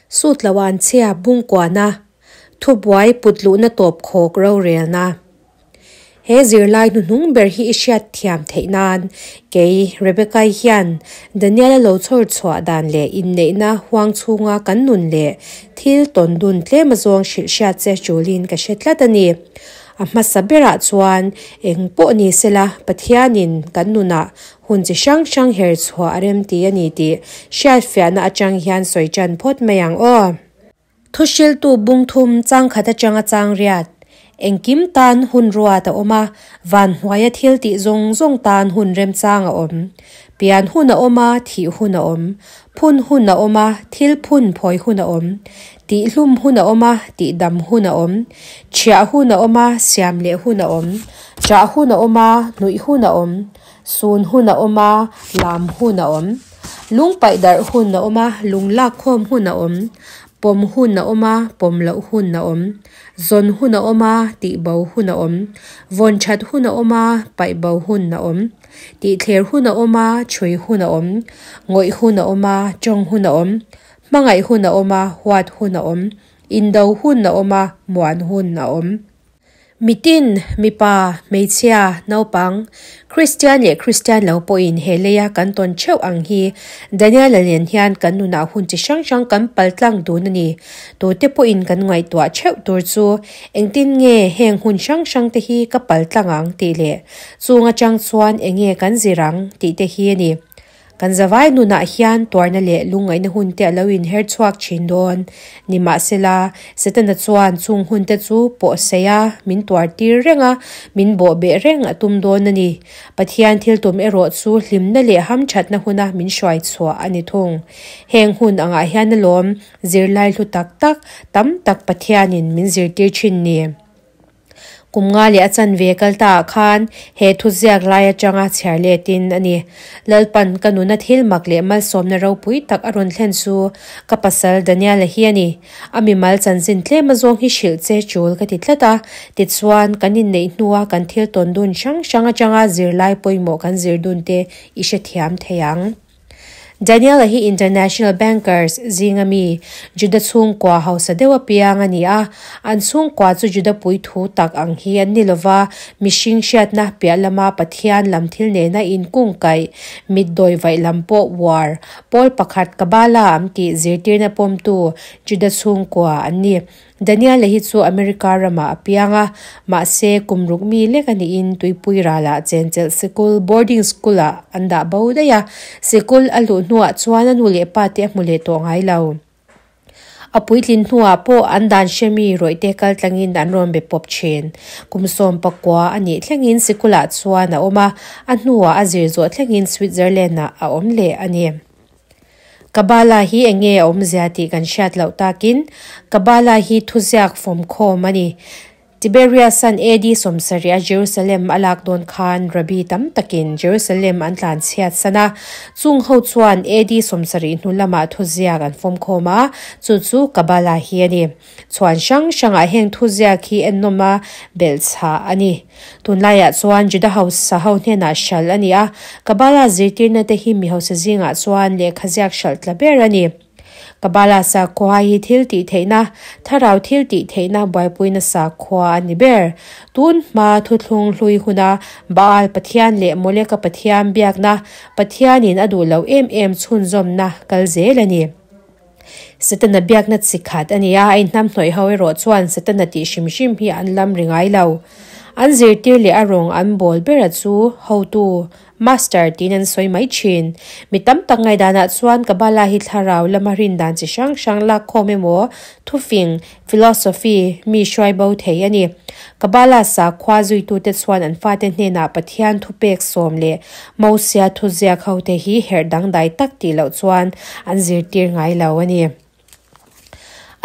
Sut lo an chhia bungkuahna, thubuai put luhna tawp khawk rorelna. He zirlai hnuhnung ber hi i hriat thiam theih nan kei Rebecca-i hian Daniel-a lo chhawr chhuah dan leh inneihna huang chhunga kan nun leh thil tawn dun tlem azawng hrilh hriat che tulin ka hre tlat a ni. A hmasa berah chuan eng pawh ni sela Pathianin kan nunah hun chi hrang hrang her chhuah a rem ti a ni tih hriatfiahna atang hian sawi tan phawt mai ang aw. Thuhriltu bungthum changkhat atanga chang riat, engkim tan hun ruat a awm a, van hnuaia thil tih zawng zawng tan hun remchang a awm. Pian hun a awm a, thih hun a awm. Phun hun a awm a, thil phun phawi hun a awm. Tihhlum hun a awm a, tihdam hun a awm. Chhiah hun a awm a, siam leh hun a awm. Chah hun a awm a, hnuih hun a awm. Sun hun a awm a, lam hun a awm. Lung paih darh hun a awm a, lung lak khawm hun a awm. Pawm hun a awm a, pawm loh hun a awm. Zawn hun a awm a, tihbo hun a awm. Vawn that hun a awm a, paihbo hun a awm. Tihthler hun a awm a, chhui hun a awm. Ngawih hun a awm a, tawng hun a awm. Hmangaih hun a awm a, huat hun a awm. Indo hun a awm a, muan hun a awm. Mitin, mipa, hmeichhia, naupang, Kristian leh Kristian lo pawhin he leia kan tawn theuh ang hi Daniel-a nen hian kan nunah hun chi hrang hrang kan pal tlang dun a ni. Tute pawhin kan ngaihtuah theuh tur chu engtin nge heng hun hrang hrang te hi ka pal tlang ang tih leh chung atang chuan enge kan zir ang tih te hi a ni. Kan zavai nunah hian tuarna leh lungngaihna hun te a lo inher chhuak thin dawn. Nimahsela, Setana chuan chung hun te chu pawh sei a, min tuar tir reng a, min bawh beh reng a tum dawn a ni. Pathian thil tum erawh chu hlimna leh hamthatna huna min hruai chhuah a ni thung. Heng hun angah hian alawm zirlai hlu tak tak tam tak Pathianin min zirtir thin ni. Kum nga leh a chanve kal ta ah khan he thuziak lai atanga chhiar letin a ni. Lalpan ka nuna thil mak leh malsawmna ropui tak a rawn thlen chu ka pasal Daniel-a hi a ni. A mimal chanchin tlem azawng hi hrilh che tul ka ti tlat a, tichuan kan inneih hnua kan thil tawn dun hrang hrang atanga zirlai pawimawh kan zir dun te i hrethiam thei ang. Daniel-a hi International Bankers zinga mi, Juda chhungkua hausa deuh apiang a ni a. An chhungkua chu Juda puithu tak ang hi an ni lova, mihring hriatna piah lama Pathian lam thil nena inkungkaih, mitdawi vaih lam pawh uar, pawl pakhat Kabbalah an tih zirtirna pawmtu Juda chhungkua an ni. Daniel-a hi chu America ramah a piang a, mahse kum ruk mi lek a niin tuipui ralah chenchelh sikul, boarding school, ah an dah bo daih a. Sikul a luh hnuah chuan a nu leh pa te a hmu leh tawh ngai lo. A puitlin hnuah pawh an dan hremi rawihte kal tlangin an rawn be pawp thin. Kum 19 a nih thlengin sikulah chuan a awm a, a hnuah a zir zawh thlengin Switzerland-ah a awm leh a ni. Kabbalah hi eng nge a awmzia tih kan hriat loh takin, Kabbalah hi thuziak fawmkhawm a ni. Tiberius-a'n AD 70 a Jerusalem a lak dawn khan Rabbi tam takin Jerusalem an tlan chhiat san a, chung ho chuan AD 70 hnu lamah thuziak an fawmkhawm a, chu chu Kabbalah hi a ni. Chhuan hrang hrangah heng thuziak hi ennawm a belhchhah a ni. Tunlaiah chuan Juda hausa ho hnenah hralh a ni a, Kabbalah zirtirna te hi mi hausa zingah chuan lehkha ziak hralh tla ber a ni. Kabbalah sakhua hi thil tih theihna, thlarau thil tih theihna buaipuina sakhua a ni ber. Tun hma thuthlung hlui huna Baal Pathian leh Moleka Pathian biakna Pathianin a duh loh em em chhunzawmna kal zel a ni. Setana biakna chi khat a ni a, a inhnamhnawih ho erawh chuan Setana tih hrim hrim hi an lam ri ngai lo. An zirtir leh a rawng an bawl bera chu hotu, master, tiin an sawi mai thin. Mi tam tak ngaihdanah chuan Kabbalah hi thlarau lama rin dan chi hrang hrang lakkhawm emaw, thufing, philosophy, mi hruai bo thei a ni. Kabbalah sakhua zuitute chuan an fate hnenah Pathian thupek sawm leh Mosia thuziak hote hi herh dangdai tak tih loh chuan an zirtir ngai lo a ni.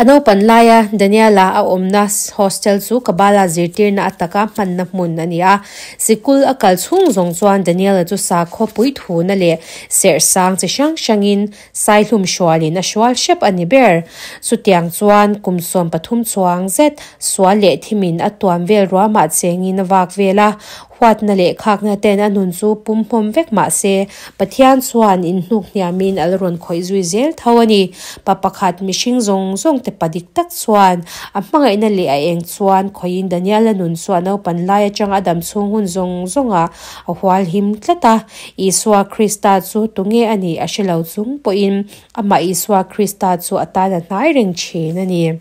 A naupan laia Daniel-a a awmna hostel chu Kabbalah zirtirna ataka hmanna hmun a ni a. Sikul a kal chhung zawng chuan Daniel-a chu sakhaw puithuna leh serh sang chi hrang hrangin Saihlum hrualin a hrual hrep a ni ber. Chutiang chuan kum 13 chuang zet sual leh thimin a tuam vel ruamah chengin a vak vel a. Huatna leh khakna ten a nun chu pum hmawm vek mah se, Pathian chuan inhnuk hniamin a la rawn khawih zui zel tho a ni. Pa pakhat mihring zawng zawng te pa dik tak chuan a hmangaihna leh a eng chuan khawihin Daniela nun chu a naupan lai atanga a dam chhung hun zawng zawngah a hual him tlat a. Isua Krista chu tunge a nih a hre lo chung pawhin amah Isua Krista chu a tan a hnai reng thin a ni.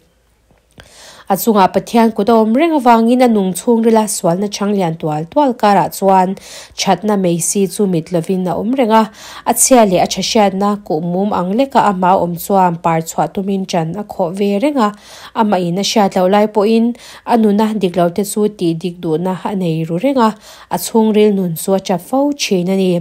A chungah Pathian kut a awm reng avangin a nung chhungrila sualna chhang lian tual tual karah chuan thatna meisi chu mit lovin a awm reng a. A chhia leh a tha hriatna kuh mum ang leka amah a awm chuan par chhuah tumin ṭan a khawh ve reng a. Amah in a hriat loh lai pawhin a nuna dik lo te chu tih dik duhna a nei ru reng a, a chhungril nun chu a ṭap fo ṭhin a ni.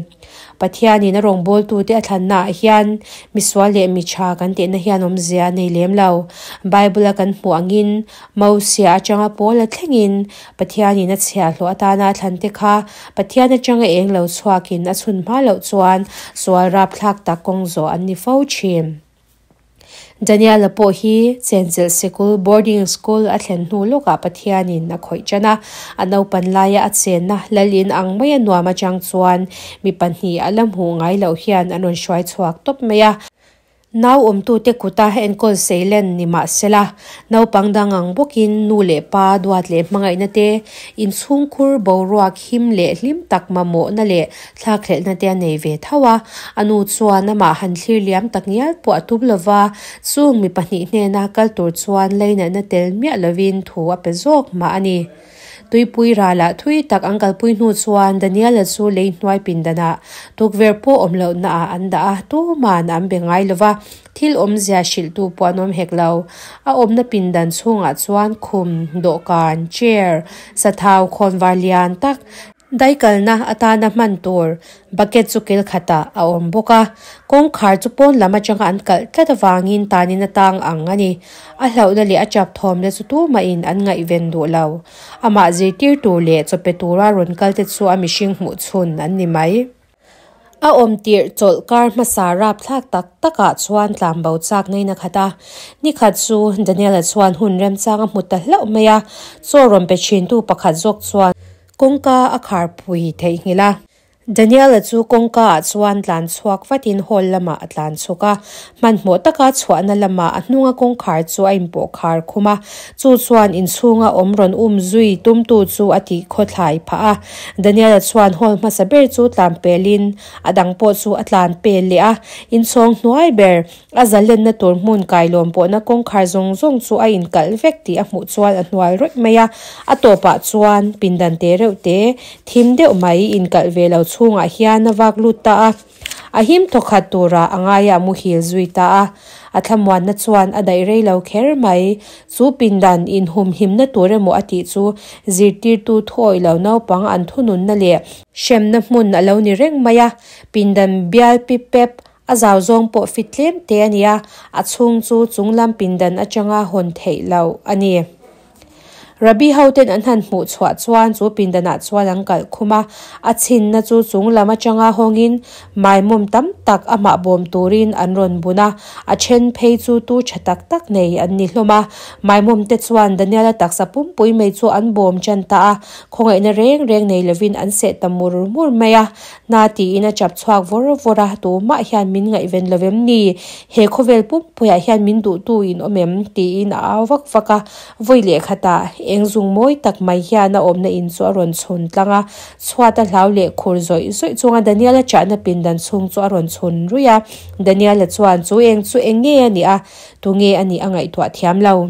Pathianin a rawngbawltute a thlannaah hian misual leh mi tha kan tehna hian awmzia a nei lem lo. Bible-a kan hmuh angin Mosia atanga Paula thlengin Pathianin a chhiahhlawh atana a thlante kha Pathian atanga eng lo chhuakin a chhun hma loh chuan sual rapthlak tak kawng zawh an ni fo thin. Daniel-a pawh hi chenchilh sikul, boarding school, a thlen hnu lawkah Pathianin a khawih ṭan a. A naupan laia a chenna lal in ang maia nuam aṭang chuan mi pahnih a la hmuh ngai loh hian an rawn hruai chhuak tawp mai a. Nau awmtute kuta enkawl seilen ni mah sela, naupang dang ang bawkin nu leh pa duat leh hmangaihna te, inchhungkhur boruak him leh hlim tak mamawhna leh Thlakhlelhna te a nei ve tho a, a nu chuan amah han thlir liam tak ngial pawh a tum lova, chung mi pahnih hnena kal tur chuan leinatna tel miah lovin thu a pe zawk mah a ni. Tuipui ralah thui tak an kalpui hnu chuan Daniela chu lei hnuai pindanah tukverh pawh awm lohnaah an dah a, tuman an be ngai lova, thil awmzia hrilhtu pawh an awm hek lo. A awmna pindan chhungah chuan khum, dawhkan, chair, sathau khawnvar lian tak, Daikalna atana hman tur bucket chu kil khatah a awm bawk a, kawngkhar chu pawn lam atanga an kalh tlat avangin tanin a tang ang a ni. A hlauhna leh a chap thawmna chu tumahin an ngaihven duh lo. Amah zirtir tur leh chawpe tura rawn kal te chu a mihring hmuh chhun an ni mai. A awm tirh chawlh kar hmasa rapthlak tak takah chuan tlanbo chak nain a khat a. Nikhat chu Daniel-a chuan hun remchang a hmu ta hlauh mai a, chaw rawn pe thintu pakhat zawk chuan Kawngka a kharpui theihnghilh a. Daniel-a chu kawngka ah chuan tlan chhuak vatin hall lamah a tlan chhuk a. Hmanhmawh taka chhuahna lamah a hnunga kawngkhar chu a inpawh khar khum a. Chu chuan inchhunga awm rawn um zui tumtu chu a tih khawthlai phah a. Daniel-a chuan hall hmasa ber chu tlan pelin a dang pawh chu a tlan pel leh a. Inchhawng hnuai ber A zalenna tur hmun kailawm pawhna kawngkhar zawng zawng chu a inkalh vek tih a hmuh chuan a hnual rawih mai a. A tawpah chuan pindan te reuh te thim deuh mai inkalh ve lo chhungah hian a vak lut ta a. A him thawkhat turah a ngaia a muhil zui ta a. A thlamuanna chuan a daih rei lo kher mai. Chu pindan inhumhimna tur emaw a tih chu zirtirtu thuawih lo naupang an thununna leh hremna hmun a lo ni reng mai a. Pindan bial pip pep A zau zawng pawh fit tlem te a ni a, a chhung chu chunglam pindan atanga hawn theih loh a ni. Rabbi hoten an han hmuh chhuah chuan chu pindanah chuan an kalh khum a, a chhinna chu chunglam atanga hawngin maimawm tam tak amah bawm turin an rawn bun a, a then phei chu tu tha tak tak nei an ni hlawm a. Maimawm te chuan Daniela taksa pumpui mai chu an bawm tan ta a, khawngaihna reng reng nei lovin an seh ta mur mur mai a. Na tiin a chap chhuak vawr vawr a, tumah hian min ngaihven lo vem ni? He khawvel pumpuiah hian min duhtu in awm em? tiin a au vak vak a, vawi leh khatah eng zung mawi tak mai hian a awmna in chu a rawn chhun tlang a, chhuat a hlau leh khur zawih zawih chunga Daniel-a chahna pindan chhung chu a rawn chhun ruih a, Daniel-a chuan chu eng chu eng nge a nih a, tunge a nih a ngaihtuah thiam lo.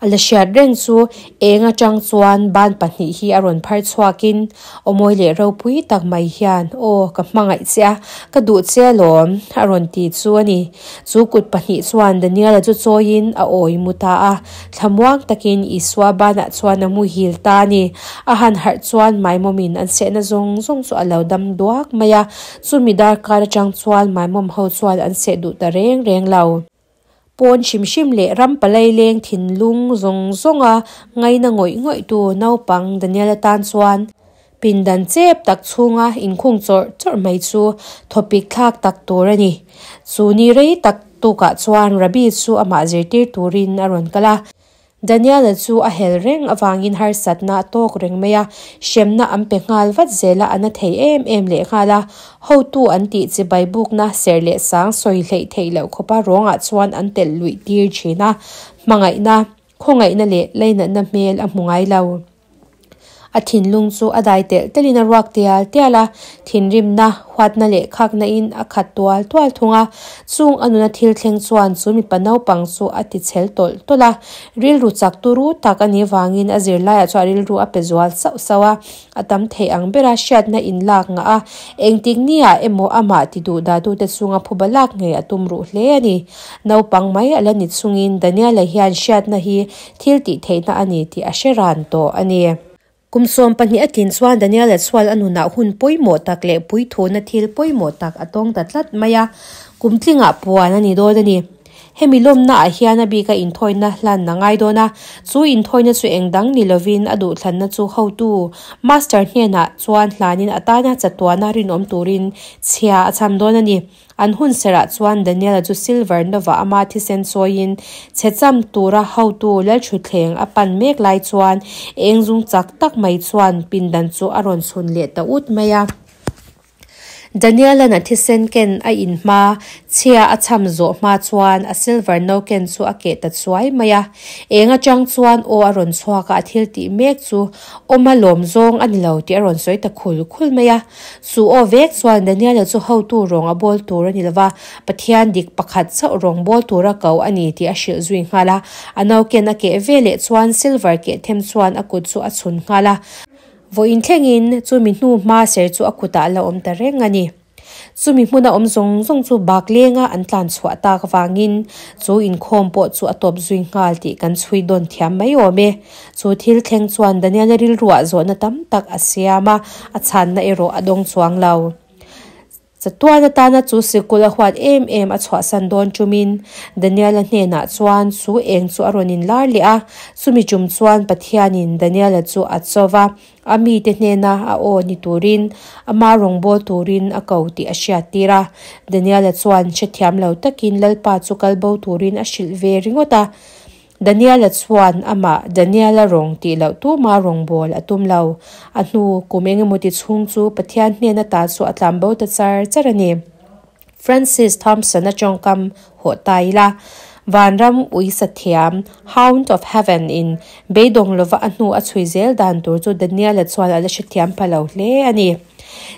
A la hriat reng chu eng atang chuan ban pahnih hi a rawn phar chhuakin aw mawi leh ropui tak mai hian aw ka hmangaih che a, ka duh che alawm a rawn ti chu a ni. Chu kut pahnih chuan Daniel-a chu chawiin a awi mu ta a, thlamuang takin Isua banah chuan a muhil ta a ni. A han harh chuan maimawmin an sehna zawng zawng chu a lo dam duak mai a, chumi darkar atang chuan maimawm ho chuan an seh duh ta reng reng lo. Pawn hrim hrim leh ram palai leng thinlung zawng zawnga ngaina ngawih ngawihtu naupang Daniel-a tan chuan pindan chep tak chhunga inkhung chawrh chawrh mai chu thawpik thlak tak tur a ni. Chu ni rei tak tukah chuan Rabbi chu amah zirtir turin a rawn kal a. Daniel-a chu a hel reng avangin harsatna a tawk reng mai a, hremna an pe nghal vat zel a, a na thei em em leh nghal a. Hotu an tih chibai bukna serh leh sang sawi hleih theih loh khawpa ruangah chuan an telh luih tir thin a, hmangaihna, khawngaihna leh leinatna hmel a hmu ngai lo. A thinlung chu a dai telh telhin a ruak tial tial a, thinrimna, huatna leh khakna in a khat tual tual thung a. Chung a nuna thil thleng chuan chu mipa naupang chu a ti chhel tawlh tawlh a. Rilru chak turu tak a nih vangin a zirlaiah chuan rilru a pe zual sauh sauh a, a tam theih ang bera hriatna in lak ngah a, engtik niah emaw amah ti duh dahtute chunga phuba lak ngei a tum ruh hle a ni. Naupang mai a la ni chungin Daniela hian hriatna hi thil tih theihna a ni tih a hre ran tawh a ni. Kum 12 a tlin chuan Daniela chuan a nunah hun pawimawh tak leh puithuna thil pawimawh tak a tawng ta tlat mai a, kum tlingah puan a ni dawn a ni. Hemi lawmnaah hian a bika inthawina hlan a ngai dawn a, chu inthawina chu eng dang ni lovin a duhthlanna chu hotu, master hnenah chuan hlanin a tana chatuana rinawm turin chhia a cham dawn a ni. An hun serah chuan Daniela chu silver nova ama thisen chawiin chhe cham tura hotu Lalthutthleng a pan mek lai chuan eng zung chak tak mai chuan pindan chu a rawn chhun leh ta ut mai a. Daniela'n a thisen ken a in hma, chhia a cham zawh hma chuan a silver no ken chu a keh ta chuai mai a. Eng atang chuan aw a rawn chhuak a, a thil tih mek chu awma lawm zawng a ni lo tih a rawn sawi ta khul khul mai a. Chu aw vek chuan Daniela chu hotu rawng a bawl tur a ni lova, Pathian dik pakhat chauh rawng bawl tura ko a ni tih a hrilh zui nghal a. A nauken a keh ve leh chuan silver keh them chuan a kut chu a chhun nghal a. Vawiin thlengin chumi hnu hma ser chu a kutah a la awm ta reng a ni. Chumi hmuna awm zawng zawng chu bak lenga an tlan chhuah tak avangin chu inkhawm pawh chu a tawp zui nghal tih kan chhui dawn thiam mai awm e. Chu thil thleng chuan Daniela rilruah zawhna tam tak a siam a, a chhanna erawh a dawng chuang lo. Chatuan atana chu sikul a huat em em a chhuahsan dawn ṭumin Daniela hnenah chuan chu eng chu a rawn inlar leh a, chumi ṭum chuan Pathianin Daniela chu a cho va, a mite hnena a aw ni turin ama rawngbâwl turin a ko tih a hriattir a. Daniela chuan hrethiam lo takin Lalpa chu kalbo turin a hrilh ve ringawt a. Daniela chuan amah Daniela rawng tih loh tuma rawngbâwl a tum lo. A hnu kum engemaw ti chhung chu Pathian hnen ata chu a tlanbo ta char char a ni. Francis Thompson-a tawngkam hawh ta ila, Vanram uisa thiam, Hound of Heaven, in beidawng lova a hnu a chhui zel dan tur chu Daniela chuan a la hrethiam pha lo hle a ni.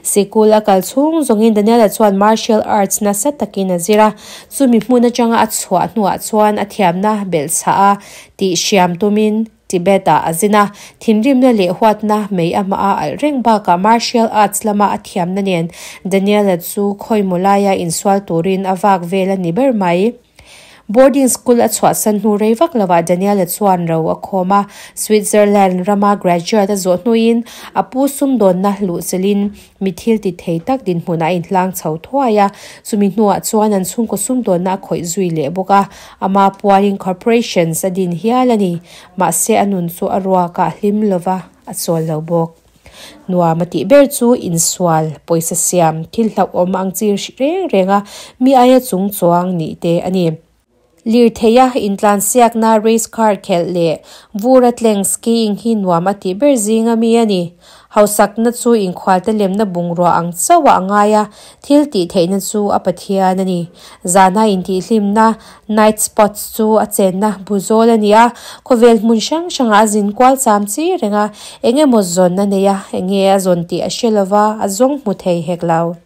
Sikul a kal chhung zawngin Daniela chuan martial arts nasa takin a zir a, chumi hmun atanga a chhuah hnuah chuan a thiamna belhchhah a tih hriam tumin Tibet-ah a zin a, thinrimna leh huatna mei amah a alh reng bakah martial arts lama a thiamna nen Daniela chu khawimaw laia insual turin a vak vel a ni ber mai. Boarding school a chhuahsan hnu rei vak lovah Daniela chuan ro a khawm a, Switzerland rama graduate a zawh hnuin a pu sumdawnna luhchilhin mi thil ti thei tak dinhmunah a inhlang chho thuai a, chumi hnuah chuan an chhungkaw sumdawnna a khawih zui leh bawk a, ama pualin corporations a din hial a ni. Mahse a nun chu a ruakah hlim lova a chawl lo bawk. Nuam a tih ber chu insual, pawisa siam, thil hlauhawm ang chi reng reng a mi aia chung chuang nih te a ni. Lirtheia intlansiakna race car khelh leh vura tleng skiing hi nuam a tih ber zinga mi a ni. Hausakna chu inkhualte lemna bungrua ang chauhah a ngai a, thil tih theihna chu a Pathian a ni. Zana intihhlimna, night spots, chu a chenna buzawl a ni a, khawvel hmun hrang hrangah a zin kual cham chi reng a, eng emaw zawn a nei a, eng nge a zawn tih a hre lova, a zawng hmu thei hek lo.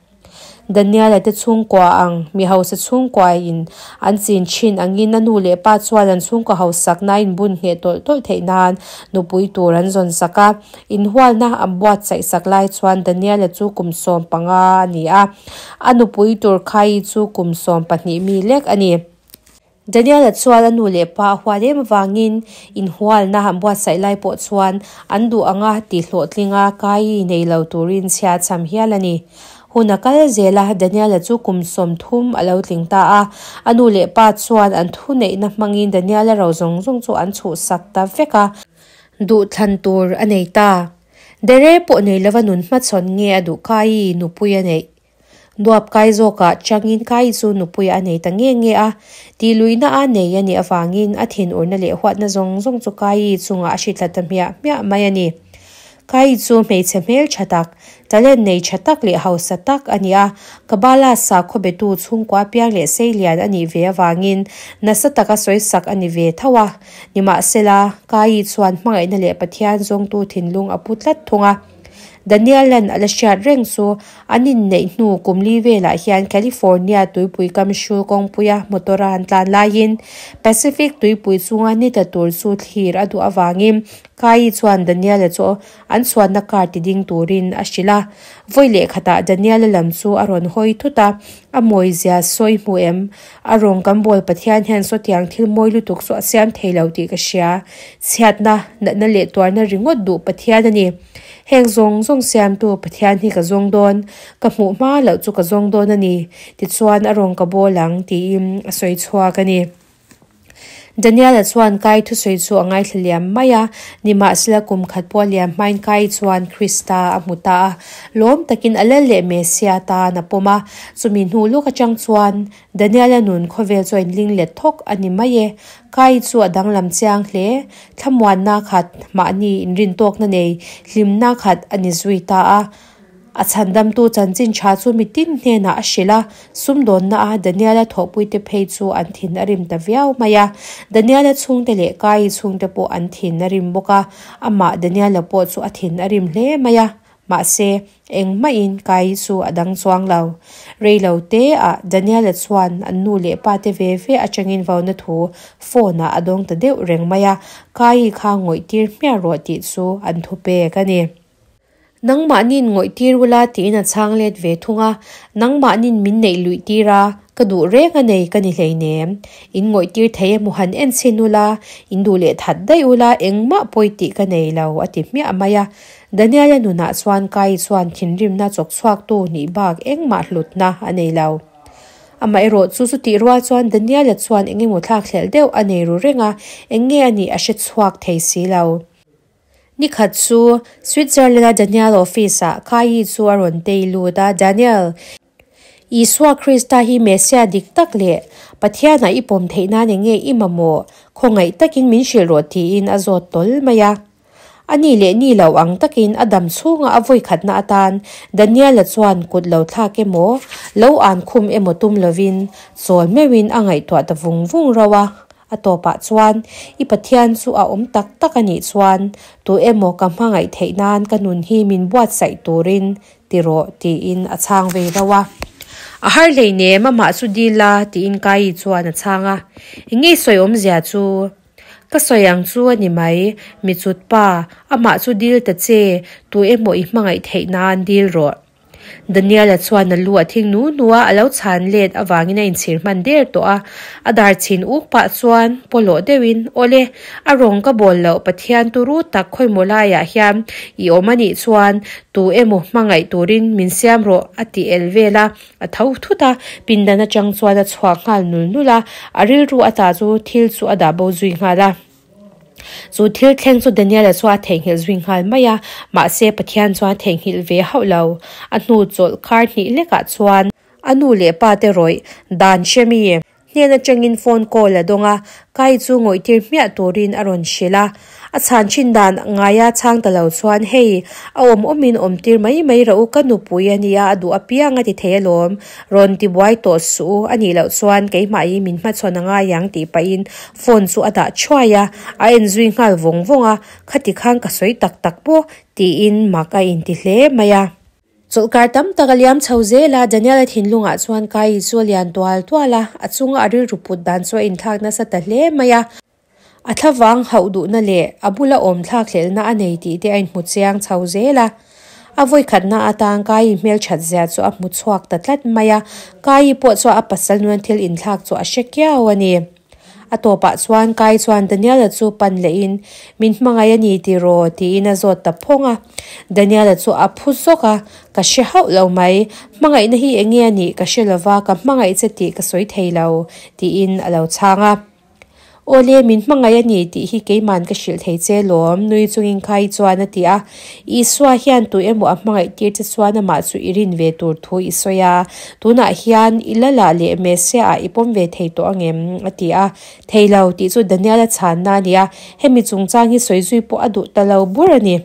Daniela te chhungkua ang, mi hausa chhungkuain an chin thin angin a nu leh pa chuan an chhungkaw hausakna a inbun ngheh tawlh tawlh theih nan nupui tur an zawn sak a. Inhualna an buatsaih sak lai chuan Daniela chu kum 15 a ni a, a nupui tur Khaii chu kum 12 mi lek a ni. Daniela chuan a nu leh pa a huat em avangin inhualna an buatsaih lai pawh chuan an duh anga tihhlawhtlinga Kai nei lo turin chhia cham hial a ni. Hun a kal zel a, Daniela chu kum 30 a lo tling ta a. A nu leh pa chuan an thuneihna hmangin Daniela ro zawng zawng chu an chhuhsak ta vek a. Duhthlan tur a nei ta. Dere pawh nei lova nun hmachhawn nge a duh Kai nupui a neih? Nuap kai zawkah changin Kai chu nupui a nei ta nge nge a. Tihluihna a nei a nih avangin a thinurna leh huatna zawng zawng chu Kai chungah a hri thla ta hmiah hmiah mai a ni. Kai chu hmeichhe hmel tha tak, talent nei tha tak leh hausa tak a ni a. Kabbalah sakhaw betu chhungkua piang leh seilian a nih ve avangin nasa taka sawisak a ni ve tho a. Nimahsela, Kai chuan hmangaihna leh Pathian zawngtu thinlung a pu tlat thung a. Daniel-a'n a la hriat reng chu an inneih hnu kum li velah hian California tuipui kam hrul kawngpuia motor a han tlan laiin Pacific tuipui chunga ni tla tur chu thlir a duh avangin Kai chuan Daniel-a chu an chhuanna car ti ding turin a hrilh a. Vawi leh khatah Daniel-a lam chu a rawn hawi thut a, A mawizia sawi hmu em? A rawng kan bawl Pathian hian sawtiang thil mawi lutuk chu a siam thei lo tih ka hria. Chhiatna, natna leh tuarna ringawt duh Pathian a ni. Heng zawng zawng siamtu Pathian hi ka zawng dawn, ka hmuh hma loh chu ka zawng dawn a ni, tichuan a rawng ka bawl ang, tiin a sawi chhuak a ni. Daniel-a chuan Kai thusawi chu a ngaithla liam mai a, nimahsela kum khat pawh a liam hmain Kai chuan Krista a hmu ta a, lawm takin a lal leh Messia tan a pawm a. Chumi hnu lawk atang chuan Daniel-a nun khawvel chu a inling let thawk a ni mai e. Kai chu a danglam chiang hle. Thlamuanna khat, mahni inrintawkna nei, hlimna khat a ni zui ta a. A chhandamtu chanchin tha chu mitin hnenah a hrilh a, sumdawnna a Daniel-a thawhpuite phei chu an thin a rim ta viau mai a. Daniel-a chhungte leh Kai chhungte pawh an thin a rim bawk a, amah Daniel-a pawh chu a thin a rim hle mai a. Mahse, engmahin Kai chu a dang chuang lo. Rei lo te ah Daniel-a chuan an nu leh pa te ve ve atangin vauna thu phone-ah a dawng ta deuh reng mai a, Kai kha ngawih tir hmiah rawh tih chu an thu pek a ni. Nangmahni'n ngawih tir ula tiin a chhang let ve thung a, Nangmahni'n min neih luih tir a, ka duh reng a nei ka ni hleinem. In ngawih tir thei emaw han en chhin ula, in duh leh that daih ula engmah pawi tih ka nei lo a ti hmiah mai a. Daniel-a nunah chuan Kai chuan thinrimna chawk chhuaktu nih bak engmah hlutna a nei lo. Amaherawh chu chutih rual chuan Daniel-a chuan eng emaw thlak thlelh deuh a nei ru reng a, eng nge a nih a hre chhuak thei si lo. Ni khat chu Switzerland-a Daniel office-ah Kai chu a rawn tei lut a, Daniel, Isua Krista hi Messiah dik tak leh Pathianah i pawm theih nan eng nge i mamawh? Khawngaih takin min hrilh rawh tiin a zawt tawl mai a. A ni leh ni lo ang takin a dam chhunga a vawi khatna atan Daniel-a chuan kut lo thlak emaw, lo an khum emaw tum lovin chawl meuhin a ngaihtuah ta vung vung rauh a. A tawpah chuan, I Pathian chu a awm tak tak a nih chuan, tu emaw ka hmangaih theih nan ka nun hi min buatsaih turin ti rawh, tiin a chhang ve rauh a. A har hleinem, amah chu dil la, tiin Kai chuan a chhang a. Eng nge sawi awmzia chu? Ka sawi ang chu a ni mai, mi chut pa, amah chu dil ta che, tu emaw i hmangaih theih nan dil rawh. Daniel-a chuan a lu a thing nu nu a, a lo chhan let avangin a inchhir hman der tawh a. A dar chhin uk pah chuan pawlawh deuhin, Awle, a rawng ka bawl loh Pathian turu tak khawimaw laiah hian i awm a nih chuan tu emaw hmangaih turin min siam rawh a ti el vel a. A tho thut a, pindan atang chuan a chhuak nghal nul nul a, a rilru ata chu thil chu a dah bo zui nghal a. Chu thil thleng chu Daniel-a chu a theihnghilh zui nghal mai a, mahse Pathian chuan a theihnghilh ve hauh lo. A hnu chawlh khar hnih lekah chuan a nu leh pa te rawih dan hre mi hnen atangin phone call a dawng a, Kai chu ngawihtir hmiah turin a rawn hrilh a. A chhan thin dan ngaia chhang ta lo chuan, Hei, a awm awmin awmtir mai mai rawh u, ka nupui a nia, a duh apiang a ti thei alawm, rawn ti buai tawh suh u, a nih loh chuan keimah hi min hmachhawn a ngai ang tih pahin phone chu a dah thuai a, a en zui nghal vawng vawng a, khati khan ka sawi tak tak pawh tiin mak a inti hle mai a. Chawlhkar tam tak a liam chho zel a, Daniel-a thinlungah chuan Kai chu a lian tual tual a, a chunga a rilru put dan chu a inthlak nasa ta hle mai a. A thlavang hauh duhna leh a bula awm thlakhlelhna a nei tih te a inhmu chiang chho zel a. A vawikhatna atan Kai hmelthat zia chu a hmu chhuak ta tlat mai a, Kai pawh chuan a pasal nuna thil inthlak chu a hre kiau a ni. A tawpah chuan Kai chuan Daniel-a chu pan lehin, Min hmangaih a ni tiraw? tiin a zawt ta phawng a. Daniel-a chu a phu zawk a, Ka hre hauh lo mai. Hmangaihna hi eng nge a nih ka hre lova, ka hmangaih che tih ka sawi thei lo, tiin a lo chhang a. Awle, min hmangaih a ni tih hi keiman ka hrilh thei che lawm, nui chungin Kai chuan a ti a. Isua hian tu emaw a hmangaih tir che chuan amah chu i rin ve tur thu i sawi a, tunah hian i la lah leh Messiah ah i pawm ve thei tawh angem? a ti a. Thei lo, tih chu Daniel-a chhanna a ni a, hemi chungchang hi sawi zui pawh a duh ta lo bur a ni.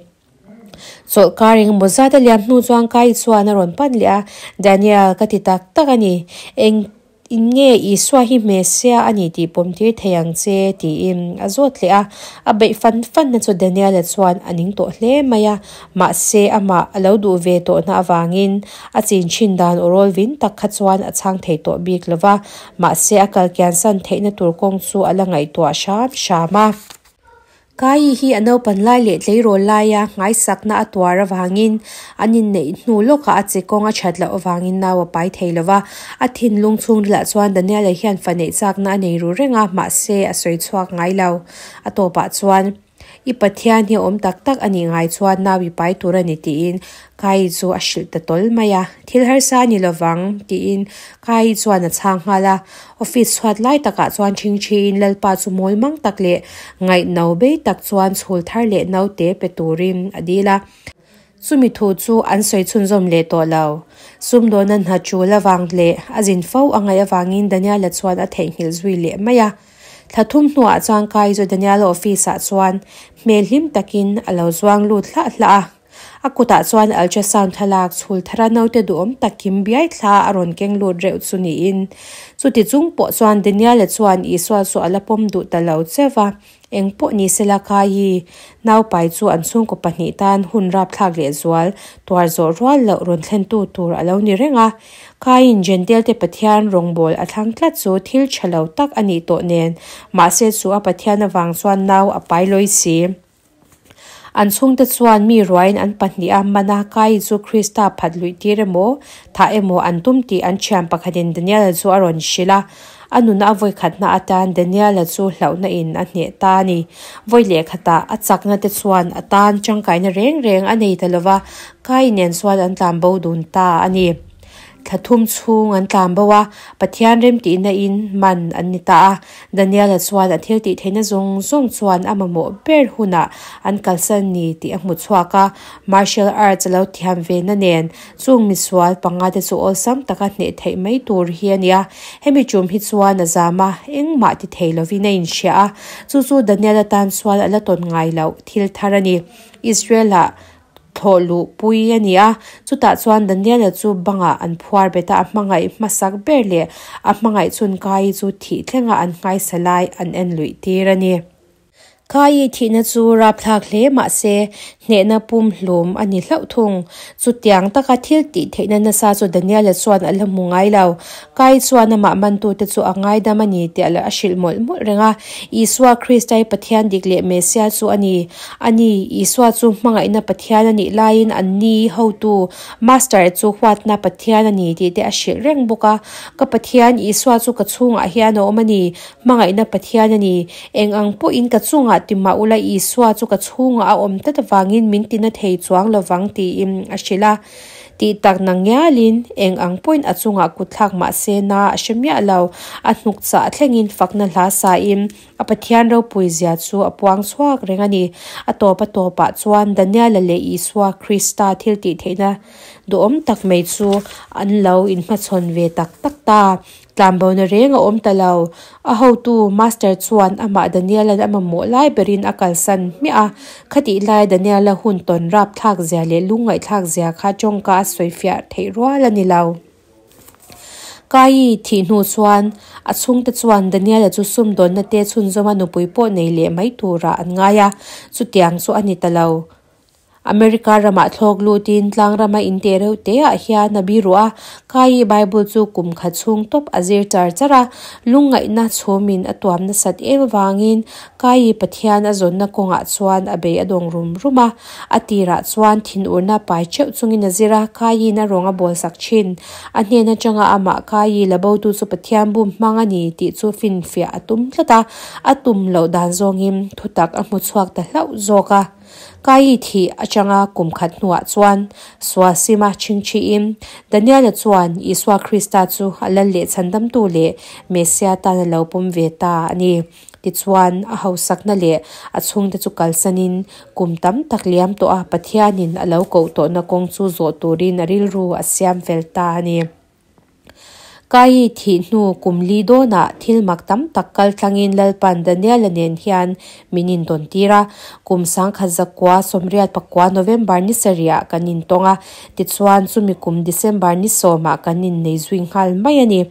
Chawlhkar engemaw zat a liam hnu chuan Kai chuan a rawn pan leh a, Daniel, ka ti tak tak a ni. Eng in nge Isua hi Messiah a ni tih pawm tir thei ang che? tiin a zawt leh a. A beih fan fanna chu Daniel-a chuan a ning tawh hle mai a, mahse amah a lo duh ve tawhna avangin a chin thin dan aw rawl vin tak kha chuan a chhang thei tawh bik lo va, mahse a kal kiansan theihna tur kawng chu a la ngaihtuah hram hram a. Kai hi a naupan lai leh tleirawl laia nghaisakna a tuar avangin an inneih hnu lawkah a che kawng a that loh avangin nau a pai thei lo va. A thinlung chhungrilah chuan Daniel-a hian fa neih chakna a nei ru reng a, mahse a sawi chhuak ngai lo. A tawpah chuan, I Pathian hi a awm tak tak a nih ngai chuan nau i pai tur a ni tiin Kai chu a hrilh ta tawl mai a, Thil harsa a ni lovang, tiin Kai chuan a chhang nghal a. Office chhuat lai takah chuan ṭhingṭhiin Lalpa chu mawl mang tak leh ngaihno bei tak chuan chhul thar leh naute pe turin a dil a. Chumi thu chu an sawi chhunzawm leh tawh lo. Sumdawna hna ṭul avang leh a zin fo a ngaih avangin Daniela chuan a theihnghilh zui leh mai a. Thla thum hnuah chuan Kai chu Daniela office-ah chuan hmel hlim takin a lo zuang lut hlah hlah a. A kutah chuan ultrasound thlalak chhul thara naute duhawm tak kim biai thla a rawn keng lut reuh chu niin. Chuti chung pawh chuan Daniel-a chuan Isua chu a la pawm duh ta lo cheu va, eng pawh ni sela Kai-i naupai chu an chhungkaw pahnih tan hun rapthlak lehzual tuar zawh rual loh rawn thlentu tur a lo ni reng a. Kai-in Jentail-te Pathian rawngbâwl a thlang tlat chu thil ṭha lo tak a nih tawh nen, mahse chu a Pathian avang chuan nau a pai lawi si. An chhungte chuan mi ruaiin an pahnih a man a, Kai chu Krista phat luih tir emaw, thah emaw an tum tih an thian pakhatin Daniel-a chu a rawn hrilh a. A nuna a vawikhatna atan Daniel-a chu hlauhna in a hneh ta a ni. Vawi lehkhatah a chakna te chuan a tan tangkaina reng reng a nei ta lova, Kai nen chuan an tlanbo dun ta a ni. Thla thum chhung an tlan bo a, Pathian remtihna in man an ni ta a. Daniel-a chuan a thil tih theihna zawng zawng chuan a mamawh ber hunah an kalsan ni tih a hmu chhuak a. Martial arts a lo thiam ve na nen, chung misual panga te chu awlsam taka hneh theih mai tur hi a ni a. Hemi tum hi chuan a zam a, engmah ti thei lovin a inhria a. Chu chu Daniel-a tan chuan a la tawn ngai loh thil thar a ni. Israel-ah Thlawh luh pui a ni a, chutah chuan Daniela chu bangah an phuar bet a, a hmangaih hmasak ber leh a hmangaih chhun Kai chu thih thlenga an nghaisa lai an en luih tir a ni. Kai thihna chu rapthlak hle mah se, hnehna pum hlum a ni hlauh thung. Chutiang taka thil tih theihna nasa chu Daniela chuan a la hmu ngai lo. Kai chuan amah mantute chu a ngaidam a ni tih a hrilh mawlh mawlh reng a, Isua Kristai Pathian dik leh Messiah chu a ni. A ni, Isua chu hmangaihna Pathian a nih laiin an ni hotu, Master, chu huatna Pathian a ni tih te a hrilh reng bawk a. Ka Pathian, Isua chu ka chhungah hian a awm a ni, hmangaihna Pathian a ni. Eng ang pawhin ka chungah ti mah ula Isua chu ka chhungah a awm tlat avangin min tina thei chuang lovang tiin a hrilh a. Tih tak na ngialin eng ang pawhin a chungah kut thlak mah se na a hre miah lo. A hnuk chah thlengin fakna hla sain a Pathian ropui zia chu a puang chhuak reng a ni. A tawp a tawpah chuan Daniela leh Isua Krista thil tih theihna duhawm tak mai chu an lo inhmachhawn ve tak tak ta. Tlanbona reng a awm ta lo. A hotu, Master chuan amah Daniel-a'n a mamawh lai berin a kalsan hmiah a. Khatih lai Daniel-a hun tawn rapthlak zia leh lungngaihthlak zia kha tawngka a sawifiah theih rual a ni lo. Kai thih hnu chuan a chhungte chuan Daniel-a chu sumdawnna te chhunzawma nupui pawh nei leh mai turah an ngai a, chutiang chu a ni ta lo. America ramah thlawk lutin tlang rama in teh reuh te ah hian a biru a, Kai-i Bible chu kum khat chhung tawp a zir char char a, lungngaihna chhumin a tuam nasat em avangin Kai-i Pathian a zawnna kawngah chuan a bei a dawng rum rum a, a tirah chuan thinurna pai theuh chungin a zir a, Kai-in a rawng a bawlsak thin. A hnen atanga amah Kai-i la botu chu Pathian bum hmang a ni tih chu finfiah a tum tlat a, a tum loh dan zawngin thutak a hmu chhuak ta hlauh zawk a. Kai thih atanga kum khat hnuah chuan sual sima chingchiin Daniela chuan Isua Krista chu a lal leh chhandamtu leh Messia tan a lo pawm ve ta a ni. Tichuan, a hausakna leh a chhungte chu kalsanin kum tam tak liam tawh a Pathianin a lo koh tawhna kawng chu zawh turin a rilru a siam fel ta a ni. Kai thih hnu kum li dawnah thil mak tam tak kal tlangin Lalpan Daniela nen hian min indawntir a. Kum 1984 November ni sarihah kan intawng a, tichuan chumi kum December ni sawmah kan innei zui nghal mai a ni.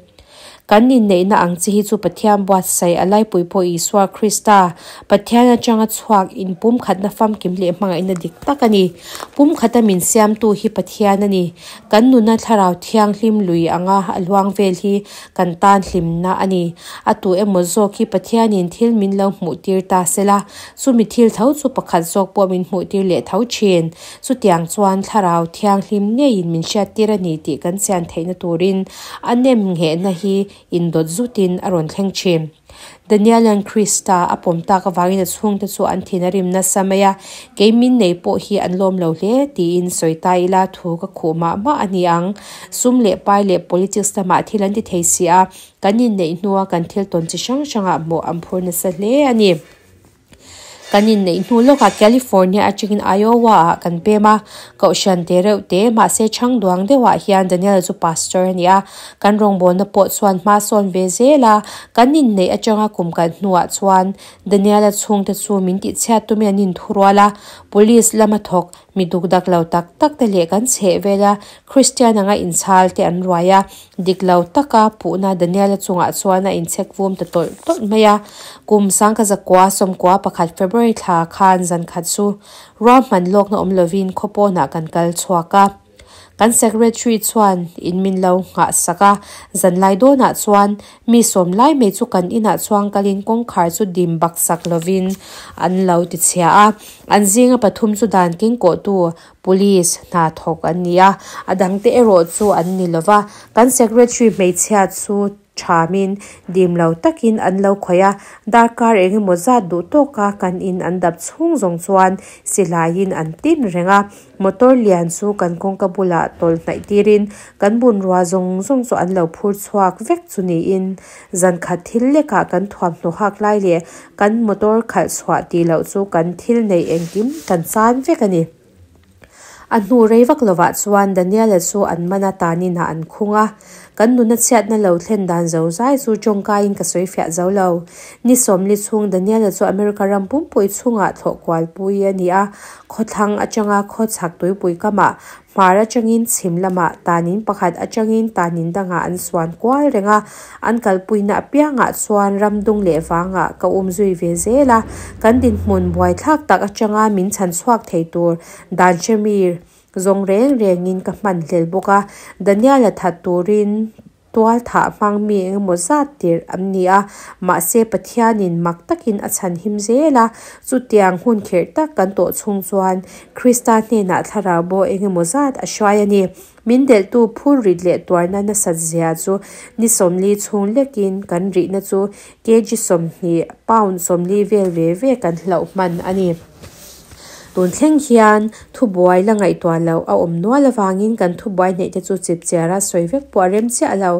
Kan inneihna ang chi hi chu Pathian buatsaih a laipui pawh Isua Krista, Pathian atanga chhuak inpumkhatna famkim leh hmangaihna dik tak a ni. Pumkhata min siamtu hi Pathian a ni. Kan nuna Thlarau Thianghlim lui anga a luang vel hi kan tan hlimna a ni. A tu emaw zawk hi Pathianin thil min lo hmuhtir ta sela, chumi thil tho chu pakhat zawk pawh min hmuhtir leh tho thin. Chutiang chuan Thlarau Thianghlim ngeiin min hriattir a ni tih kan chian theihna turin a nem nghehna hi indawt zutin a rawn thleng thin. Daniela'n Krista a pawm tak avangin a chhungte chu an thin a rim nasa mai a, kei min nei pawh hi an lawm lo hle tiin sawi ta ila thu ka khuh mah mah a ni ang. Sum leh pai leh politics lamah thil an ti thei si a, kan inneih hnua kan thil tawn chi hrang hrangah mawh an phur nasa hle a ni. Kan inneih hnu lawkah California atangin Iowa ah kan pem a, kohhran te reuh te mahse chhang duang deuhah hian Daniel chu pastor a ni a, kan rawngbawlna pawh chuan hma sawn ve zel a, kan inneih atanga kum kal hnuah chuan Daniel-a chhungte chu min tihchhiat tumin an inthurual a, police lama thawk Mi dukdak lo tak tak te leh kan chheh vela Kristian anga inchhal te an ruai a, dik lo taka puhna Daniela chungah chuan a inchhek vum ta tawlh tawlh mai a. Kum 1991 February thla khan zan khat chu ruahman lawkna awm lovin khawpawnah kan kal chhuak a. Kan secretary chuan in min lo nghah sak a, zanlai dawnah chuan mi sawm lai mai chu kan inah chuang kalin kawngkhar chu dim bak sak lovin an lo ti chhia a. An zinga pathum chu dan kengkawhtu police hna thawk an ni a, a dangte erawh chu an ni lova. Kan secretary hmeichhia chu Thamin dim lo takin an lo khawih a, darkar eng emaw zat duh tawka kan in an dap chhung zawng chuan silaiin an tin reng a. Motor lian chu kan kawngka bulah tawlh hnaih tirin kan bunrua zawng zawng chu an lo phur chhuak vek chu niin zan khat thil lekah kan thuamhnaw hak lai leh kan motor khalh chhuah tih loh chu kan thil neih engkim kan chan vek a ni. A hnu rei vak lovah chuan Daniela chu an man a taninah an khung a. Kan nuna chhiatna lo thlen dan zo zai chu tawngkaiin ka sawi fiah zo lo. Ni sawmli chhung Daniela chu America ram pumpui chhungah thlawh kualpui a ni a, khawthlang atanga khawchhak tuipui kamah hmar atangin chhim lamah tanin pakhat atangin tanin dangah an suan kual reng a. An kalpuina apiangah chuan ram dung leh vangah ka um zui ve zel a, kan dinhmun buaithlak tak atanga min chhan chhuak thei tur Dan hremi zawng reng rengin ka hman hlel bawk a, Daniel-a that turin tual thah hmang mi eng emaw zat tirh an ni a, mahse Pathianin mak takin a chhan him zel a, chutiang hun kherh tak kan tawh chhung chuan Krista hnenah thlarau bo eng emaw zat a hruai a ni. Min delhtu phur rit leh tuarna nasat zia chu ni 40 chhung lekin kan rihna chu kg 20, pound 40 vel ve ve kan hlauh hman a ni. Tun thleng hian thubuai la ngaihtuah loh a awm nual avangin kan thubuai hneih te chu chip chiara sawi vek pawh a rem chiah lo.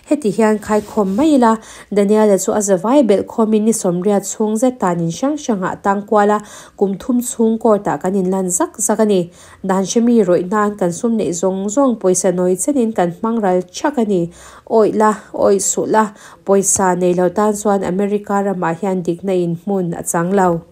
Heti hian khaikhawm mai ila, Daniela chu a zavai belh khawmin ni 80 chhung zet tanin hrang hrangah a tang kual a, kum thum chhung court-ah kan inlan zak zak a ni. Dan hremi rawih nan kan sum neih zawng zawng pawisa nawi chenin kan hmang ral thak a ni. Awih la, awih suh la, pawisa nei lo tan chuan America ramah hian dikna in hmun a chang lo.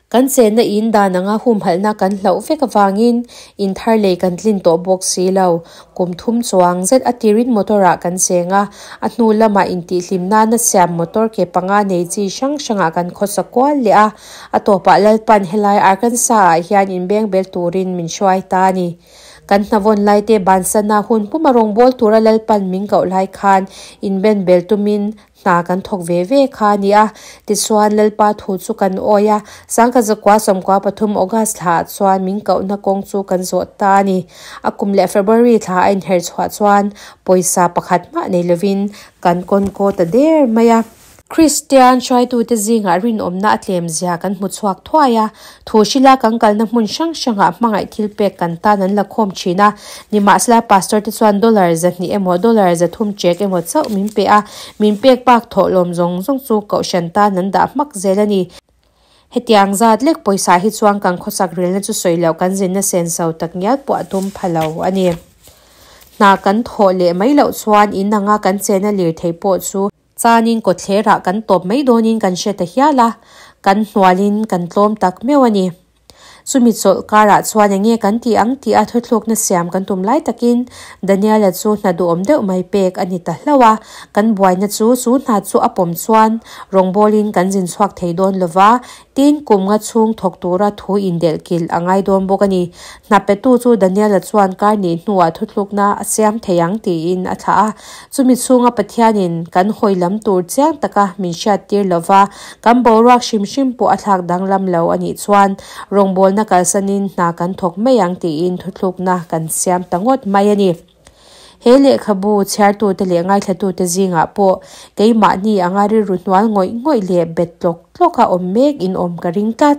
Kan chenna in dan anga humhalhna kan hlauh vek avangin in thar lei kan tlin tawh bawk si lo. Kum thum chuang zet a tirin motor ah kan cheng a, a hnu lamah intihhlim nana siam motor ke panga nei chi hrang hrangah kan khawsa kual leh a, a tawpah Lalpan helai Arkansas ah hian inbengbel turin min hruai ta a ni. Kan hnavawn laite bansana hun puma rawngbâwl tura Lalpan min koh lai khan inbenbel tumin Hna kan thawk ve ve kha a ni a, tichuan Lalpa thu chu kan awi a, 1993 August thlaah chuan min kohna kawng chu kan zawh ta a ni. A kum leh February thla a inher chhuah chuan pawisa pakhat mah nei lovin kan kawn kaw ta der mai a. Kristian hruaitute zingah rinawmna a tlem zia kan hmu chhuak thuai a, thu hrila kan kalna hmun hrang hrangah hmangaih thilpek kan tan an la khawm thin a. Nimahsela pastor te chuan dollar 200 emaw dollar 300 chek emaw chauh min pe a, min pek bak thawhlawm zawng zawng chu kohhran tan an dah hmak zel a ni. Hetiang zat lek pawisa hi chuan kan khawsak rilna chu sawi loh kan zinna senso tak ngial pawh a tum pha lo a ni. Hna kan thawh leh mai loh chuan in anga kan chena lirthei pawh chu Chanin kawtthlerah kan tawp mai dawnin kan hre ta hial a, kan hnualin kan tlawm tak meuh a ni. Chumi chawlh karah chuan enge kan tih ang tih a thuthlukna siam kan tum lai takin Daniela chu hna duhawm deuh mai pek a ni ta hlauh a, kan buaina chu chu hna chu a pawm chuan rawngbawlin kan zin chhuak thei dawn lova, tin kum nga chhung thawk tura thu indelh kilh a ngai dawn bawk a ni. Hna petu chu Daniela chuan kar nih hnuah thuthlukna a siam thei ang tiin a thlah a. Chumi chhunga Pathianin kan hawi lam tur chiang taka min hriattir lova, kan boruak hrim hrim pawh a thlak danglam lo a nih chuan rawngbawlna kalsanin hna kan thawk mai ang tiin thuthlukna kan siam ta ngawt mai a ni. He lehkhabu chhiartute leh ngaithlatute zingah pawh keimahni anga rilru hnual ngawih ngawih leh bet tlawk tlawka awm mek in awm ka ring tlat.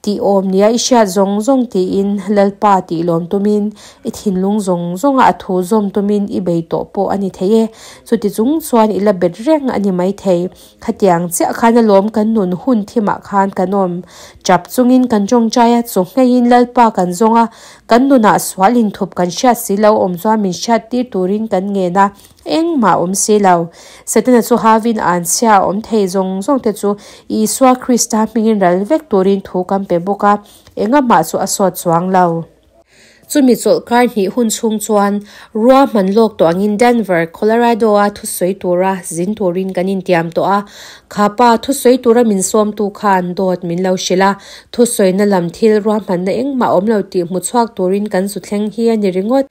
Tih awm nia i hriat zawng zawng tiin Lalpa tih lawm tumin i thinlung zawng zawnga a thu zawm tumin i bei tawh pawh a ni thei e. Chuti chung chuan i la bet reng a ni maithei. Khatiang chiah khan a lawm kan nun hun thimah khan kan awm. Chap chungin kan tawngtai a, chaw ngheiin Lalpa kan zawng a, kan nunah sual inthup kan hriat si lo awm chuan min hriat tir turin kan ngen a. Engmah awm si lo. Setana chu havin anchhia a awm thei zawng zawng te chu Isua Krista hmingin ral vek turin thu kan pe bawk a, engamah chu a sawt chuang lo. Chumi chawlhkar hnih hun chhung chuan ruahman lawk tawh angin Denver, Colorado-a thusawi tura zin turin kan intiam tawh a. Kha pa thusawi tura min sawmtu khan dawt min lo hrilh a, thusawina lam thil ruahmanna engmah awm lo tih hmu chhuak turin kan zu thleng hi a ni ringawt.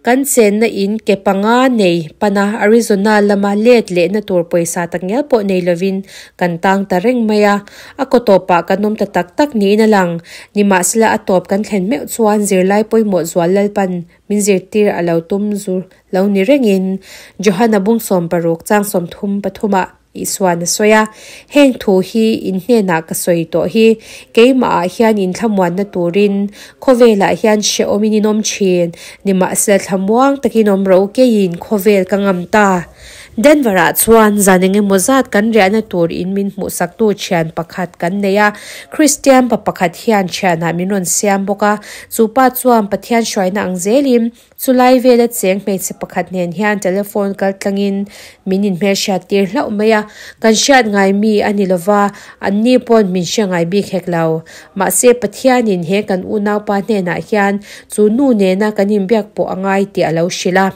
Kan chenna in ke panga nei pana Arizona lama let lehna tur pawisa tak ngial pawh nei lovin kan tang ta reng mai a. A kaw tawpah kan awm ta tak tak niin a lang. Nimahsela a tawp kan thlen meuh chuan zirlai pawimawh zual Lalpan min zirtir a lo tum zu lo ni rengin Johana bung 60 chang 33 ah Isuan a sawi a, Heng thu hi in hnenah ka sawi tawh hi, keimahah hian in thlamuanna turin khawvelah hian hrehawmin in awm thin, nimahsela thlamuang takin awm ro keiin khawvel ka ngam ta. Denver-ah chuan zan engemaw zat kan riahna tur in min hmuhsaktu thian pakhat kan nei a, Kristian pa pakhat hian thianah min rawn siam bawk a, chu pa chuan Pathian hruaina ang zelin Chulai vela cheng hmeichhe pakhat nen hian telephone kal tlangin min inhmelhriat tir hlauh mai a, kan hriat ngai mi a ni lova, anni pawn min hre ngai bik hek lo. Mahse Pathianin he kan unaupa hnenah hian chu nu nena kan inbiak pawh a ngai tih a lo hrilh a.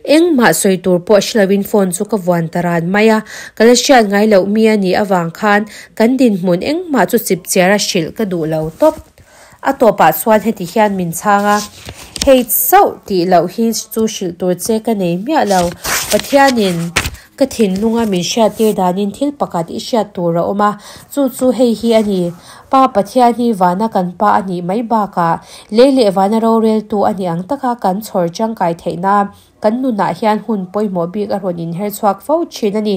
Engmah sawi tur pawh hre loin phone chu ka vuan ta ran mai a, ka la hriat ngai loh mi a nih avang khan kan dinhmun engmah chu chipchiara hrilh ka duh lo tawp. A tawpah chuan heti hian min chhang a, Hei chauh tih loh hi chu hrilh tur che ka nei miah lo. Pathianin ka thinlunga min hriattir danin thil pakhat i hriat tur a awm a, chu chu hei hi a ni, Pa Pathian hi vana kan pa a nih mai bakah lei leh vana roreltu a nih ang taka kan chhawr tangkai theihna Kan nunah hian hun pawimawh bik a rawn inher chhuak fo thin a ni.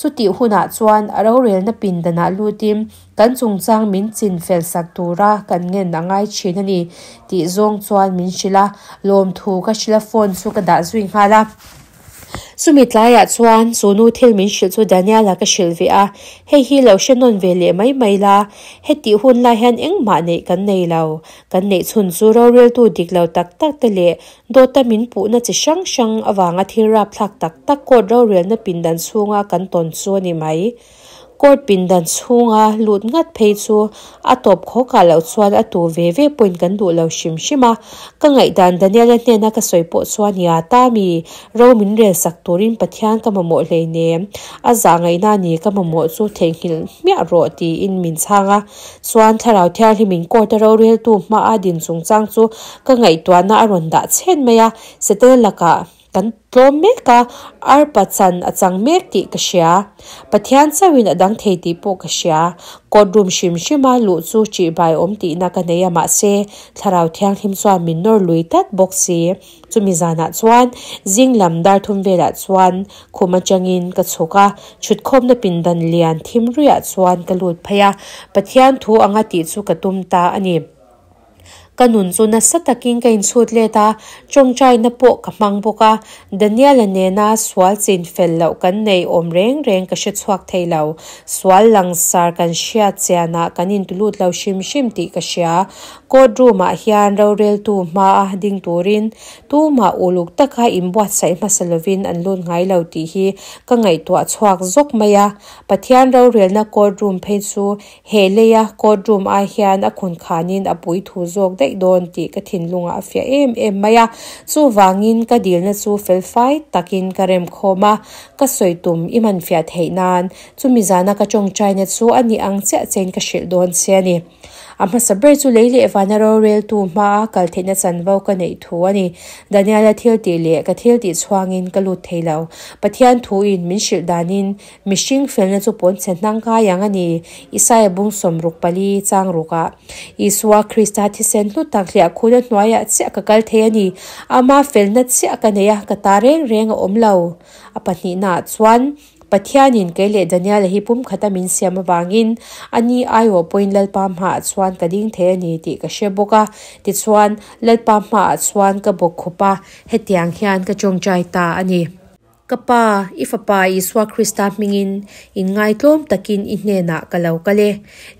Chutih hunah chuan a rorelna pindanah lutin kan chungchang min chin fel sak tura kan ngen a ngai thin a ni tih zawng chuan min hrilh a, lawmthu ka hrilh a phone chu ka dah zui nghal a. Chumi tlaiah chuan chu nu thil min hrilh chu Daniel-a ka hrilh ve a, hei hi lo hre nawn ve leh mai mai la, hetih hun lai hian engmah neih kan nei lo, kan neih chhun chu roreltu dik lo tak tak te leh Dawta min puhna chi hrang hrang avanga thil rapthlak tak tak court rorelna pindan chhunga kan tawn chu a ni mai. Court pindan chhunga lut ngat phei chu a tawp khawkah loh chuan a tu ve ve pawhin kan duh lo hrim hrim a. Ka ngaihdan Daniela hnena ka sawi pawh chuan Ia ta mi, ro min rel sak turin Pathian ka mamawh hleinem, a zah ngaihna ni ka mamawh chu theihnghilh hmiah rawh tiin min chhang a. Chuan Thlarau Thianghlimin court-a roreltu hmaa din chungchang chu ka ngaihtuahna a rawn dah chhen mai a, Setana lakah. Kan tlawm mek a, arpa chan a chang mek tih ka hria. Pathian chauhin a dang thei tih pawh ka hria. Court room hrim hrima luh chu ṭihbai awm tihna ka nei a mahse, Thlarau Thianghlim chuan min nawr lui tlat bawk si. Chumi zanah chuan zing lam dar thum velah chuan khum atangin ka chhuk a, chhutkhawmna pindan lian thim ruiah chuan ka lut phei a, Pathian thu anga tih chu ka tum ta a ni. Ka nun chu nasa takin ka inchhut let a, tawngtaina pawh ka hmang bawk a. Daniel-a nena sual chin fel loh kan nei awm reng reng ka hre chhuak thei lo. Sual langsar kan hriat chianah kan intulut lo hrim hrim tih ka hria. Court room-ah hian roreltu hmaa ding turin tumah uluk taka inbuatsaih hmasa lovin an lut ngai lo tih hi ka ngaihtuah chhuak zawk mai a. Pathian rorelna court room phei chu He leia court room ai hian a khun khanin a pui thu zawk daih dawn tih ka thinlungah a fiah em em mai a, chuvangin ka dilna chu felfai takin ka rem khawm a, ka sawi tum i man fiah theih nan chumi zana ka tawngtaina chu a ni ang chiah chein ka hrilh dawn che a ni. A hmasa ber chu lei leh vana roreltu hmaa kal theihna chanvo ka neih thu a ni. Daniela thil tih leh ka thil tih chhuangin ka lut thei lo. Pathian thuin min hrilh danin Mihring felna chu pawnchhe hnang ngai ang a ni, Isaia bung 64 chang rukah. Isua Krista thisen hlu tak hliahkhuna hnuaiah chiah ka kal thei a ni. Ama felna chiah ka nei a, ka ta reng reng a awm lo. A pahnihnaah chuan, Pathianin kei leh Daniela hi pumkhata min siam avangin a ni aiawh pawhin Lalpa hmaah chuan ka ding thei a ni tih ka hre bawk a. Tichuan, Lalpa hmaah chuan ka bawkkhup a, hetiang hian ka tawngtai ta a ni. Ka Pa, i Fapa Isua Krista hmingin inngaitlawm takin i hnenah ka lo kal e.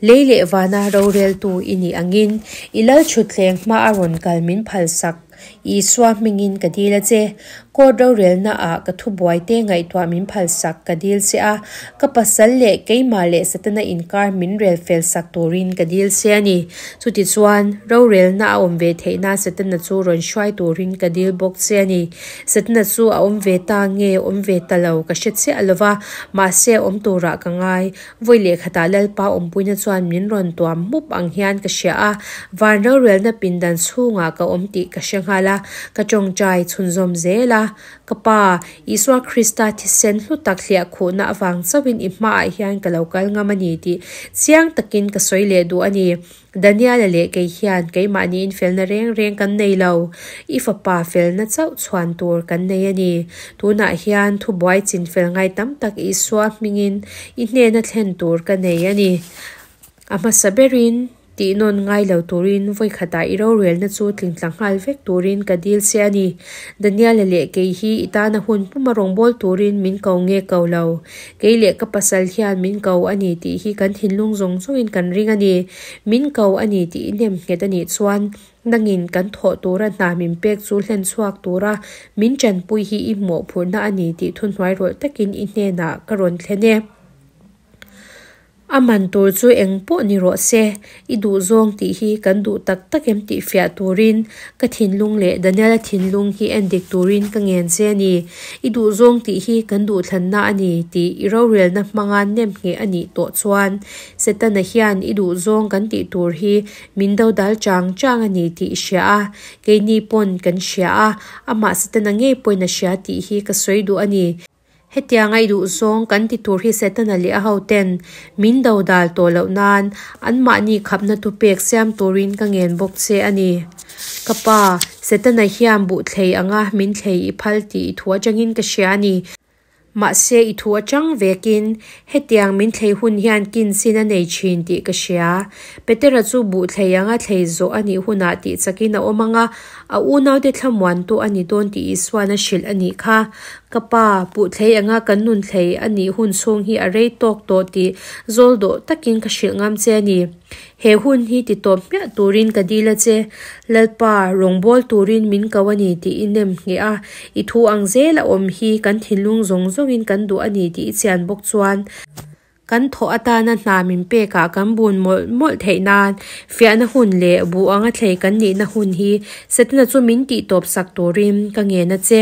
Lei leh vana roreltu i nih angin i Lalthutthleng hma a rawn kal min phalsak. Isua hmingin ka dil a che. Court rorelnaah ka thubuaite ngaihtuah min phalsak ka dil che a, ka pasal leh keimah leh Setana inkar min rel felsak turin ka dil che a ni. Chutichuan, rorelna a awm ve theih nan Setana chu rawn hruai turin ka dil bawk che a ni. Setana chu a awm ve ta nge awm ve ta lo ka hre chiah lo va, mahse a awm turah ka ngai. Vawi lehkhatah Lalpa awmpuina chuan min rawn tuam mup ang hian ka hria a, van rorelna pindan chhungah ka awm tih ka hre nghal a, ka tawngtai chhunzawm zel a. Ka Pa, Isua Krista thisen hlu tak hliah khuhna avang chauhin i hmaah hian ka lo kal ngam a ni tih chiang takin ka sawi leh duh a ni. Daniela leh kei hian keimahniin felna reng reng kan nei lo. I fapa felna chauh chhuan tur kan nei a ni. Tunah hian thubuai chinfel ngai tam tak Isua hmingin i hnena thlen tur ka nei a ni. A hmasa berin tih nawn ngai lo turin vawikhatah i rorelna chu tlingtla nghal vek turin ka dil che a ni. Daniela leh kei hi i tana hun puma rawngbâwl turin min ko nge ko lo. Kei leh ka pasal hian min ko a ni tih hi kan thinlung zawng zawngin kan ring a ni. Min ko a ni tih i nem nghet a nih chuan nangin kan thawh tura hna min pek chu hlen chhuak tura min tanpui hi i mawhphurhna a ni tih thuhnuai rawlh takin i hnenah ka rawn thlen e. A man tur chu eng pawh ni rawh se, i duh zawng tih hi kan duh tak tak em tih fiah turin ka thinlung leh Daniela thinlung hi en dik turin ka ngen che a ni. I duh zawng tih hi kan duhthlanna a ni tih i rorelna hmanga nem ngheh a nih tawh chuan Setana hian i duh zawng kan tih tur hi min dodal chang chang a ni tih i hria a, keini pawn kan hria a, amah Setana ngei pawhin a hria tih hi ka sawi duh a ni. Hetianga i duh zawng kan ti tur hi Setana leh a hoten min dodal tawh loh nan anmahni khapna thupek siam turin ka ngen bawk che a ni. Ka pa, Setana hian buh thlei anga min thlei i phal tih i thu atangin ka hria a ni. Mahse i thu atang vekin hetiang min thlei hun hian kin chin a nei thin tih ka hria. Petera chu buh thlei anga thlei zawh a nih hunah tih chakin a awm anga a unaute thlamuantu a ni dawn tih Isuan a hrilh a nih kha. Ka pa, puhthlei anga kan nun thlei a nih hun chhung hi a rei tawk tawh tih zawl dawh takin ka hrilh ngam che a ni. He hun hi ti tawp hmiah turin ka dil a che. Lalpa, rawngbâwl turin min ko a ni tih i nem ngheh a, i thu ang zel a awm hi kan thinlung zawng zawngin kan duh a ni tih i chian bawk chuan, Kan thawh atana hna min pekah kan bun mawlh mawlh theih nan fiahna hun leh buh anga thlei kan nihna hun hi Setana chu min tih tawp sak turin ka ngen a che.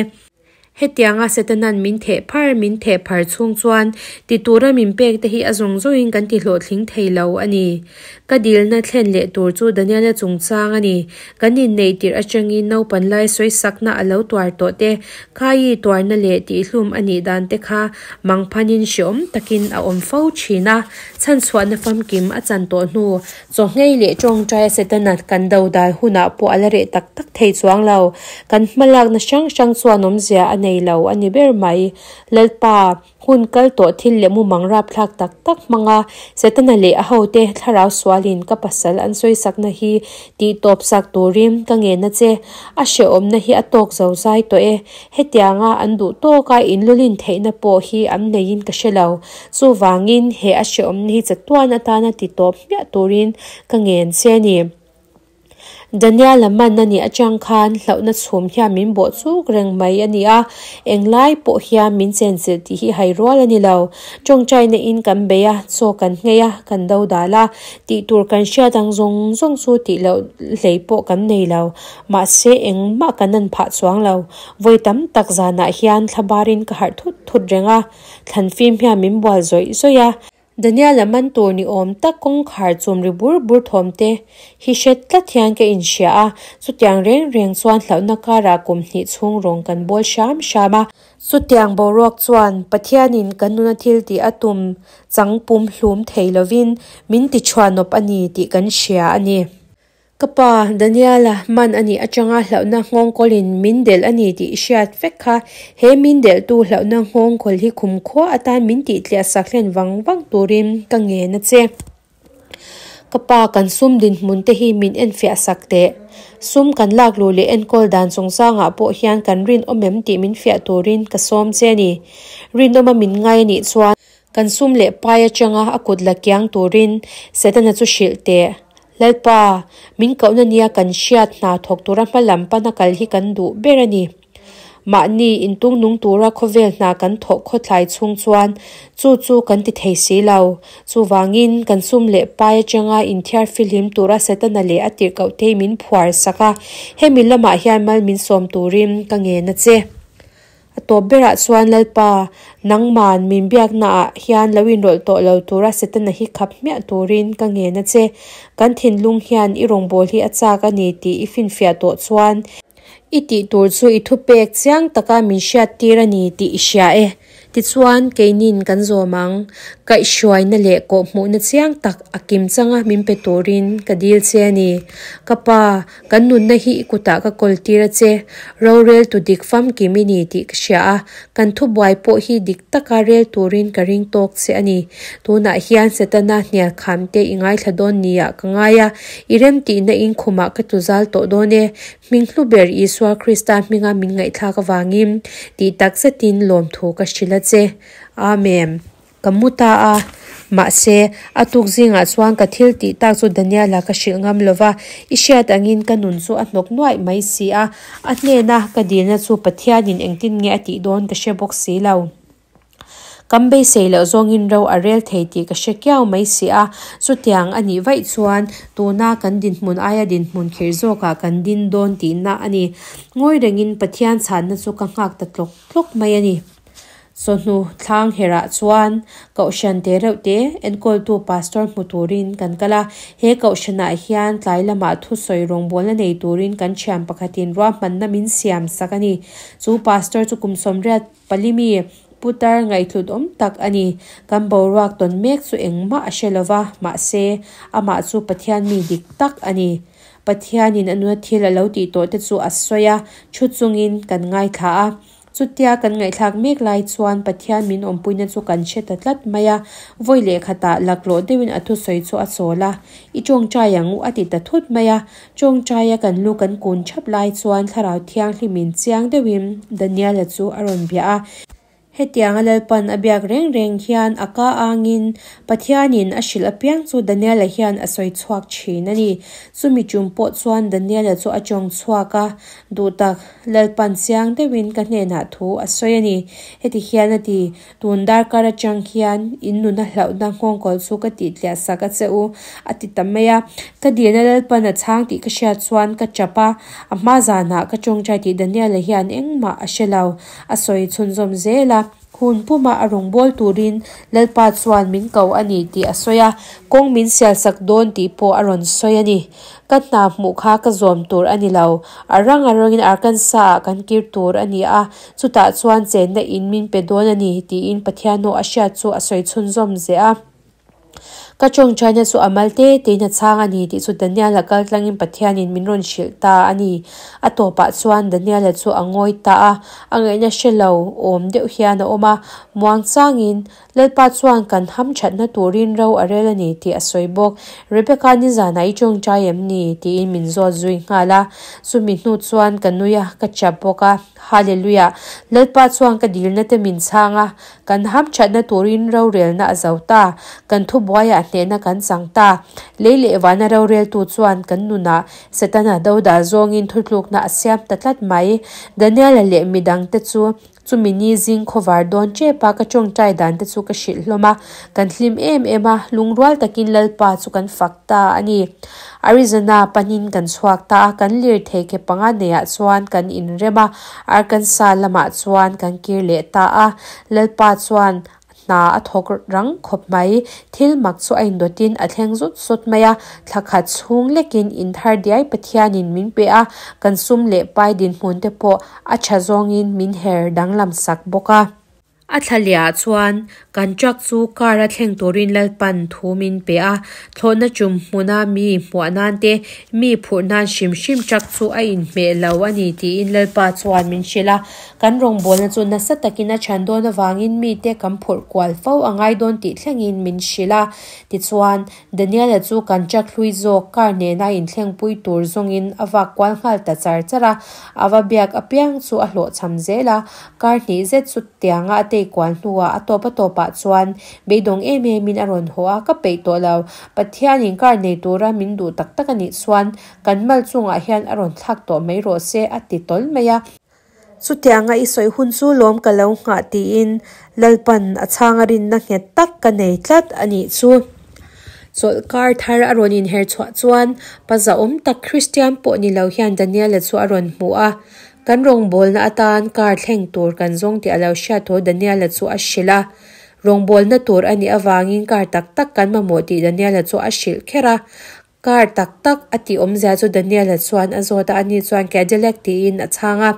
Hetianga Setana'n min theh phar min theh phar chhung chuan ti tura min pek te hi a zawng zawngin kan ti hlawhtling thei lo a ni. Ka dilna thlen leh tur chu Daniela chungchang a ni. Kan inneih tirh atangin naupan lai sawisakna a lo tuar tawh te, Khaii tuarna leh tihhlum a nih dan te kha mangphanin hreawm takin a awm fo thin a. Chhanchhuahna famkim a chan tawh hnu Chawhngei leh tawngtaia Setana kan dodal hunah pawh a la reh tak tak thei chuang lo. Kan hmalakna hrang hrang chuan awmzia a nei lo a ni ber mai. Lalpa, hun kal tawh thil leh mumang rapthlak tak tak hmanga Setana leh a hote thlarau sualin ka pasal an sawisakna hi tihtawp sak turin ka ngen a che. A hrehawmna hi a tawk zo zai tawh e. Hetianga an duh tawka inlulin theihna pawh hi an neiin ka hre lo. Chuvangin he a hrehawmna hi chatuan atana ti tawp hmiah turin ka ngen che a ni. Daniel-a man a nih atang khan hlauhna chhum hian min bawh chuk reng mai a ni a, englai pawh hian min chenchilh tih hi hai rual a ni lo. Tawngtaina in kan bei a, chaw kan nghei a, kan do dal a, tih tur kan hriat ang zawng zawng chu tih loh hlei pawh kan nei lo. Mahse engmah kan an phah chuang lo. Vawi tam tak zanah hian thlabarin ka harh thut thut reng a, thlanfim hian min bual zawih zawih a. Daniel-a man tur ni awm tak kawngkhar chum ri bur bur thawm te hi hre tlat hian ka inhria a, chutiang reng reng chuan hlauhna karah kum hnih chhung rawng kan bawl hram hram a. Chutiang boruak chuan Pathianin kan nuna thil tih a tum chang pum hlum thei lovin min ti chhuanawp a ni tih kan hria a ni. Ka pa, Daniela, man a nih atanga hlauhna nghawngkawlin min delh a ni tih i hriat vek kha. He min delhtu hlauhna nghawngkawl hi khumkhua atan min tih tliah sak hlen vang vang turin ka ngen a che. Ka pa, kan sum dinhmun te hi min enfiah sak teh. Sum kan lak luh leh enkawl dan chungchangah pawh hian kan rinawm em tih min fiah turin ka sawm che a ni. Rinawma min ngai a nih chuan kan sum leh pai atanga a kut la kiang turin Setana chu hrilh teh. Lalpa, min kohna nia kan hriat hna thawk tura hma lam pana kal hi kan duh ber a ni. Mahni intung nung tura khawvel hna kan thawh khawthlai chhung chuan chu chu kan ti thei si lo. Chuvangin, kan sum leh pai atanga inthiar fihlim tura Setana leh a tirhkoh te min phuar sak a, hemi lamah hian mal min sawm turin ka ngen a che. A tawp berah chuan Lalpa, nangman min biaknaah hian lo inrawlh tawh lo tura Setana hi khap hmiah turin ka ngen a che. Kan thinlung hian i rawngbâwl hi a châk a ni tih i finfiah tawh chuan i tih tur chu i thupek chiang taka min hriattir a ni tih i hria e. Tichuan, keinin kan zawm ang. Kaihhruaina leh kawhhmuhna chiang tak a kim changa min pe turin ka dil che a ni. Ka pa, kan nunna hi i kutah ka kawltir a che. Roreltu dik famkim i ni tih ka hria a, kan thubuai pawh hi dik taka rel turin ka ring tawk che a ni. Tunah hian Setana hnial kham te i ngaithla dawn nia ka ngai a, i remtihna in khumah ka tuzal tawh dawn e. Hming hlu ber Isua Krista hminga min ngaihthlak avangin tih tak zetin lawmthu ka hrilh a che. Amen. Ka mu ta a, mahse, a tuk zingah chuan ka thil tih tak chu Daniela ka hrilh ngam lo va, i hriat angin ka nun chu a hnawk nuaih mai si a, a hnena ka dilna chu Pathianin engtin nge a tih dawn ka hre bawk si lo. Kan beisei loh zawngin ro a rel thei tih ka hre kiau mai si a, chutiang a nih vaih chuan tuna kan dinhmun aia dinhmun khirh zawkah kan din dawn tihna a ni. Ngawi rengin Pathian chhanna chu ka nghak ta tlawk tlawk mai a ni. Chawhnu thlang herah chuan Kohhran te reuh te enkawltu Pastor hmu turin kan kal a, he Kohhranah hian tlai lamah thusawi rawngbawlna nei turin kan thian pakhatin ruahmanna min siam sak a ni. Chu Pastor chu kum 80 Palimi, putar ngaihhlut awm tak a ni. Kan boruak tawn mek chu engmah a hre lova, mahse, amah chu Pathian mi dik tak a ni. Pathianin a nuna thil a lo tih tawh te chu a sawi a, thu chungin kan ngaithla a. Chutia kan ngaihthlak mek lai chuan Pathian min awmpuina chu kan hre ta tlat mai a, vawi leh khatah laklawh deuhin a thusawi chu a chawl a, I tawngtai ang u a ti ta thut mai a. Tawngtaia kan lu kan kun thap lai chuan Thlarau Thianghlimin chiang deuhin Daniela chu a rawn bia a. Hetianga Lalpan a biak reng reng hian a ka angin Pathianin a hrilh apiang chu Daniela hian a sawi chhuak thin a ni. Chumi tum pawh chuan Daniela chu a tawng chhuak a, Duhtak, Lalpan chiang deuhin ka hnenah thu a sawi a ni. Heti hian a ti, Tun darkar atang hian in nuna hlauhna nghawngkawl chu ka tih tliah sak a che u, a ti ta mai a. Ka dilna Lalpan a chhang tih ka hriat chuan ka tap a, a hma zanah ka tawngtai tih Daniela hian engmah a hre lo. A sawi chhunzawm zel a, hun puma a rawngbâwl turin Lalpa chuan min ko a ni tih a sawi a, kawng min sialsak dawn tih pawh a rawn sawi a ni. Ka hna hmuh kha ka zawm tur a ni lo, a rang a rangin Arkansas-ah kan kir tur a ni a, chutah chuan chenna in min pe dawn a ni, tiin Pathian aw a hriat chu a sawi chhunzawm zeh a. Ka tawngtaina chu a mal te tein a chhang a ni tih chu Daniel-a kal tlangin Pathianin min rawn hrilh ta a ni. A tawpah chuan Daniel-a chu a ngawi ta a, a ngaihna hre lo awm deuh hian a awm a. Muang changin, Lalpa chuan kan hamthatna turin ro a rel a ni tih a sawi bawk. Rebecca nizanah i tawngtai em ni? tiin min zawt zui nghal a. Chumi hnu chuan ka nui a, ka chap bawk a. Hallelujah! Lalpa chuan ka dilna te min chhang a, kan hamthatna turin rorelna a zo ta, kan thubuaiah hnehna kan chang ta. Lei leh vana roreltu chuan kan nunah Setana dodal zawngin thutlukna a siam ta tlat mai. Daniela leh midangte chu chumi ni zing khawvar dawn tep a ka tawngtai dan te chu ka hrilh hlawm a, kan hlim em em a, lungrual takin Lalpa chu kan fak ta a ni. Arizona panin kan chhuak ta a, kan lirthei ke panga neiah chuan kan inrem a, Arkansas lamah chuan kan kir leh ta a. Lalpa chuan hna a thawk rang khawp mai. Thil mak chu a indawtin a thleng zut zut mai a, thla khat chhung lekin inthar diai Pathianin min pe a, kan sum leh pai dinhmun te pawh a tha zawngin min her danglam sak bawk a. A thla lehah chuan kan truck chu car a thleng turin Lalpan thu min pe a, thlawhna tum hmuna mi hmuah nan te, mi phurh nan hrim hrim truck chu a inhmeh lo a ni tiin Lalpa chuan min hrilh a. Kan rawngbawlna chu nasa takin a chhan dawn avangin mite kan phurh kual fo a ngai dawn tih thlengin min hrilh a. Tichuan, Daniela chu kan truck hlui zawk car nena inthlengpui tur zawngin a vak kual nghal ta char char a, a va biak apiang chu a hlawhchham zel a. Kar hnih zet chu tianga a tei kual hnuah a tawp a tawpah chuan beidawng em emin a rawn haw a, ka peih tawh lo. Pathianin kar nei tura min duh tak tak a nih chuan kan mal chungah hian a rawn thlak tawh mai rawh se a ti tawl mai a. Chutianga i sawi hun chu lawm ka lo nghah tiin Lalpan a chhanga rinna nghet tak ka nei tlat a nih chu. Chawlh kar thar a rawn inher chhuah chuan pa zahawm tak Kristian pawh ni lo hian Daniela chu a rawn hmu a. Kan rawngbawlna atan car thleng tur kan zawng tih a lo hriat thaw Daniela chu a hrilh a. Rawngbawlna tur a nih avangin car tak tak kan mamawh tih Daniela chu a hrilh kher a. Car tak tak a tih awmzia chu Daniela chuan a zawt a, ani chuan Cadillac tiin a chhang a.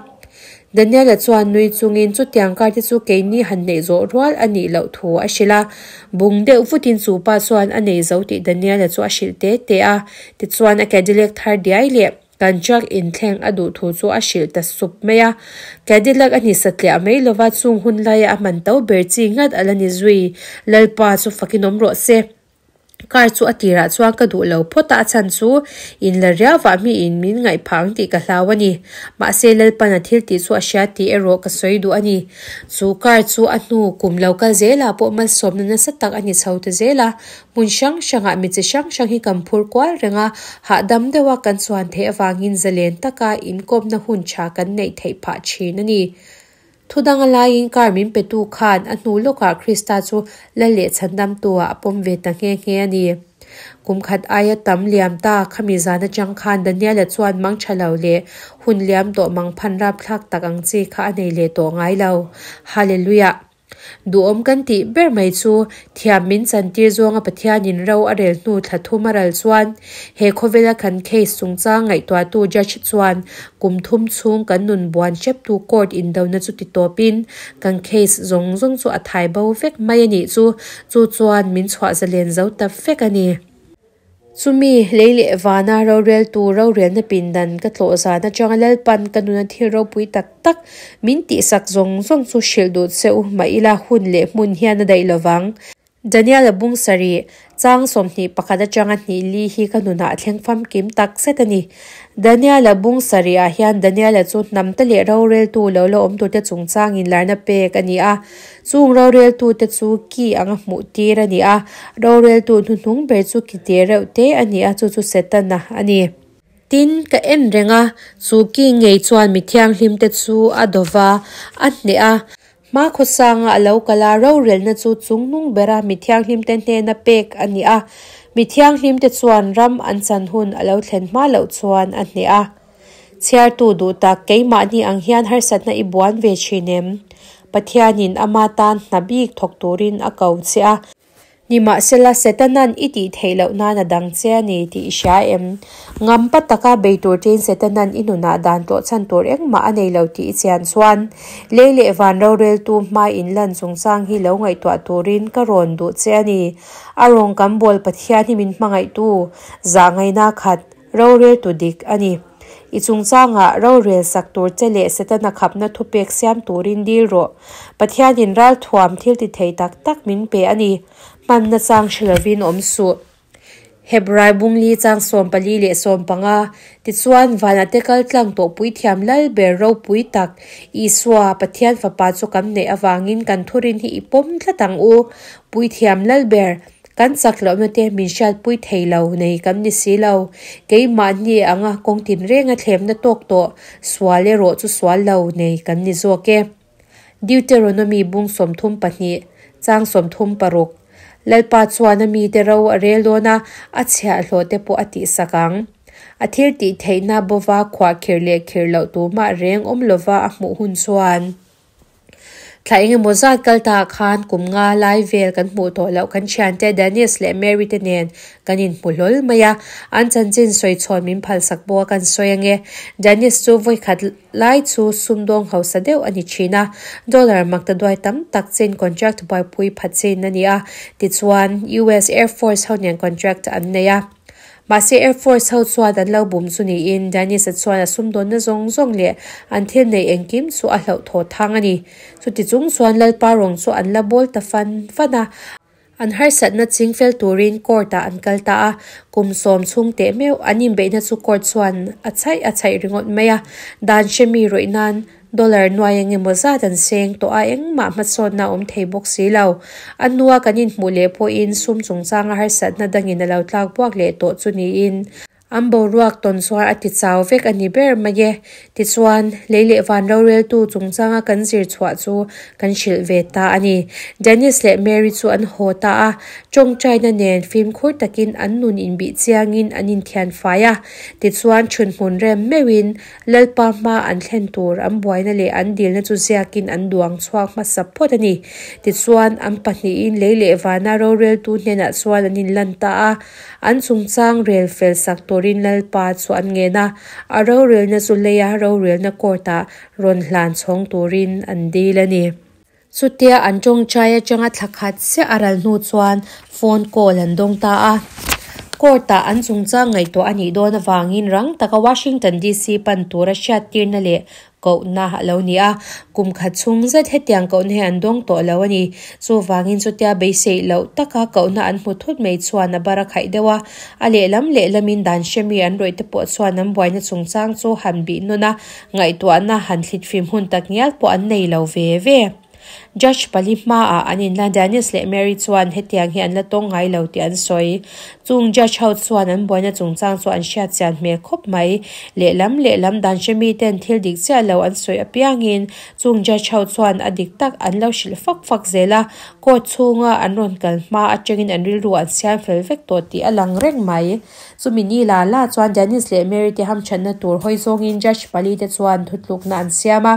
Daniela chuan nui chungin chutiang car te chu keini han neih zawh rual a nih loh thu a hrilh a. Bung deuh vutin chu pa chuan a nei zo tih Daniela chu a hrilh te te a. Tichuan a Cadillac thar diai leh. Kan truck inthleng a duh thu chu a hrilh ta sup mai a. Cadillac a ni satliah mai lova chung hun laia a hman to ber chi ngat a la ni zui. Lalpa chu fakin awm rawh se. Car chu a tirah chuan ka duh lo phawt a, a chhan chu in la riau vah mi in min ngaih phah ang tih ka hlau a ni. Mahse Lalpan a thil tih chu a hria tih erawh ka sawi duh a ni. Chu car chu a hnu kum lo kal zelah pawh malsawmna nasa tak a ni chho ta zel a. Hmun hrang hrangah mi chi hrang hrang hi kan phur kual reng a, hahdam deuha kan chuan theih avangin zalen taka inkawmna hun tha kan neih theih phah thin a ni. Thu danga laiin car min petu khan a hnu lawkah Krista chu Lal leh Chhandamtua a pawm ve ta nghe nghe a ni. Kum khat aia tam liam ta khami zan atang khan Daniela chuan mang tha lo leh hun liam tawh mangphan rapthlak tak ang chi kha a nei leh tawh ngai lo. Hallelujah! Duhawm kan tih ber mai chu thiam min chantir zawnga Pathianin ro a rel hnu thla thum a ral chuan he khawvela kan case chungchang ngaihtuahtu judge chuan kum thum chhung kan nun buan hreptu court indona chu ti tawpin kan case zawng zawng chu a thai bo vek mai a nih chu, chu chuan min chhuah zalen zo ta vek a ni. Chumi lei leh vana roreltu rorelna pindan ka tlawh zan atanga Lalpan ka nuna thil ropui tak tak min tihsak zawng zawng chu hrilh duh che u mah ila hun leh hmun hian a daih lovang. Daniel-a bung sarih, Chang 21 atanga hnih li hi ka nunah a thleng famkim tak zet a ni. Daniel-a bung sarihah hian Daniel-a chu hnamte leh roreltu lo la awm turte chungchang inlarna pek a ni a. Chung roreltute chu ki anga hmuh tir a ni a. Roreltu hnuhnung ber chu ki te reuh te a ni a, chu chu Setana a ni. Tin, ka en reng a, chu ki ngei chuan mi thianghlimte chu a do va, a hneh a. Hma khawsanga a lo kal a, rorelna chu chungnung bera mi thianghlimte hnena pek a ni a. Mi thianghlimte chuan ram an chan hun a lo thlen hma loh chuan a hneh a. Chhiartu duh tak, keimahni ang hian harsatna i buan ve thin em? Pathianin ama tan hna bik thawk turin a ko che a. Nimahsela, Setana'n i tih theih loh nan a dang che a ni tih i hria em? Ngampa taka bei tur chein Setana'n i nunah dan tlawh chhan tur engmah a nei lo tih i chian chuan, lei leh van roreltu hma inlan chungchang hi lo ngaihtuah turin ka rawn duh che a ni. A rawng kan bawl Pathian hi min hmangaihtu, zahngaihna khat, roreltu dik a ni. I chungchangah rorel sak tur che leh Setana khapna thupek siam turin dil rawh. Pathianin ralthuam thil ti thei tak tak min pe a ni. Hmanna chang hre lovin awm suh. Hebrai bungli chang 44 leh 15, Tichuan, vanah te kal tlang tawh puithiam lal ber ropui tak, Isua, Pathian Fapa chu kan neih avangin kan thurin hi i pawm tlat ang u. Puithiam lal ber, Kan chak lohna te min hriatpui thei lo nei kan ni si lo. Keimahni anga kawng tinrenga thlemna tawk tawh sual erawh chu sual lo nei kan ni zawk e. Deuteronomy bung 32, chang 36, Lalpa chuan a mite ro a rel dawn a, a chhiahhlawh te pawh a tihsak ang. A thil tih theihna bova khuahkhirh leh khirh loh tumah reng awm lova a hmuh hun chuan. Thla engemaw zat kal ta khan kum nga lai vel kan hmuh tawh loh kan thiante Dennis leh Mary te nen kan inhmu hlawl mai a, an chanchin sawi chhawn min phalsak bawk a kan sawi ange. Dennis chu vawikhat lai chu sumdawng hausa deuh a ni thin a, dollar maktaduai tam tak chin contract buaipui phat chin a ni a, tichuan US Air Force ho nen contract an nei a. Mahse Air Force ho chuan an lo bum chu niin Dennis-a chuan a sumdawnna zawng zawng leh an thil neih engkim chu a hlauhthaw thang a ni. Chuti chung chuan Lalpa rawng chu an la bawl ta fan fan a. An harsatna ching fel turin court-ah an kal ta a, kum sawm chhung teh meuh an inbeihna chu court chuan a chhaih a chhaih ringawt mai a. Dan hremi rawih nan Dollar nuai eng emaw zat an seng tawh a, engmah hmasawnna a awm thei bawk si lo. A hnua kan inhmuh leh pawhin sum chungchanga harsatna dangin a lo tlak buak leh tawh chu niin an boruak tawn chuan a ti chau vek a ni ber mai e. Tichuan, lei leh van roreltu chungchanga kan zir chhuah chu kan hrilh ve ta a ni. Dennis leh Mary chu an haw ta a, tawngtaina nen fimkhur takin an nun inbih chiangin an inthian fai a. Tichuan, chhunhmun rem meuhin Lalpa hma an thlen tur an buaina leh an dilna chu ziakin an duang chhuak hmasa phawt a ni. Tichuan, an pahnihin lei leh vana roreltu hnenah chuan an inlan ta a. An chungchang rel fel sak turin Lalpa chu an ngen a, a rorelna chu leia rorelna court-ah rawn hlan chhawng turin an dil a ni. Chutia an tawngtai atanga thla khat chiah a ral hnu chuan phone call an dawng ta a. Court-ah an chungchang ngaihtuah a nih dawn avangin rang taka Washington DC pan tura hriattirna leh kohna a lo ni a. Kum khat chhung zet hetiang kohna hi an dawng tawh lo a ni. Chuvangin chutia beiseih loh taka kohna an hmu thut mai chuan a bar a khaih deuh a. A lehlam lehlamin dan hremi an rawih te pawh chuan an buaina chungchang chu han bih nawn a, Ngaihtuahna han thlitfim hun tak ngial pawh an nei lo ve ve. Judge pali hmaah an inla Dennis leh Mary chuan hetiang hi an la tawng ngai lo tih an sawi. Chung judge ho chuan an buaina chungchang chu an hriat chian hmel khawp mai. Lehlam lehlam dan hre miten thil dik chiah lo an sawi apiangin chung judge ho chuan a dik tak an lo hrilh fak fak zel a, court chhunga an rawn kal hma atangin an rilru an siam fel vek tawh tih a lang reng mai. Chumi ni la la chuan Dennis leh Mary te hamthatna tur hawi zawngin Judge pali te chuan thutlukna an siam a.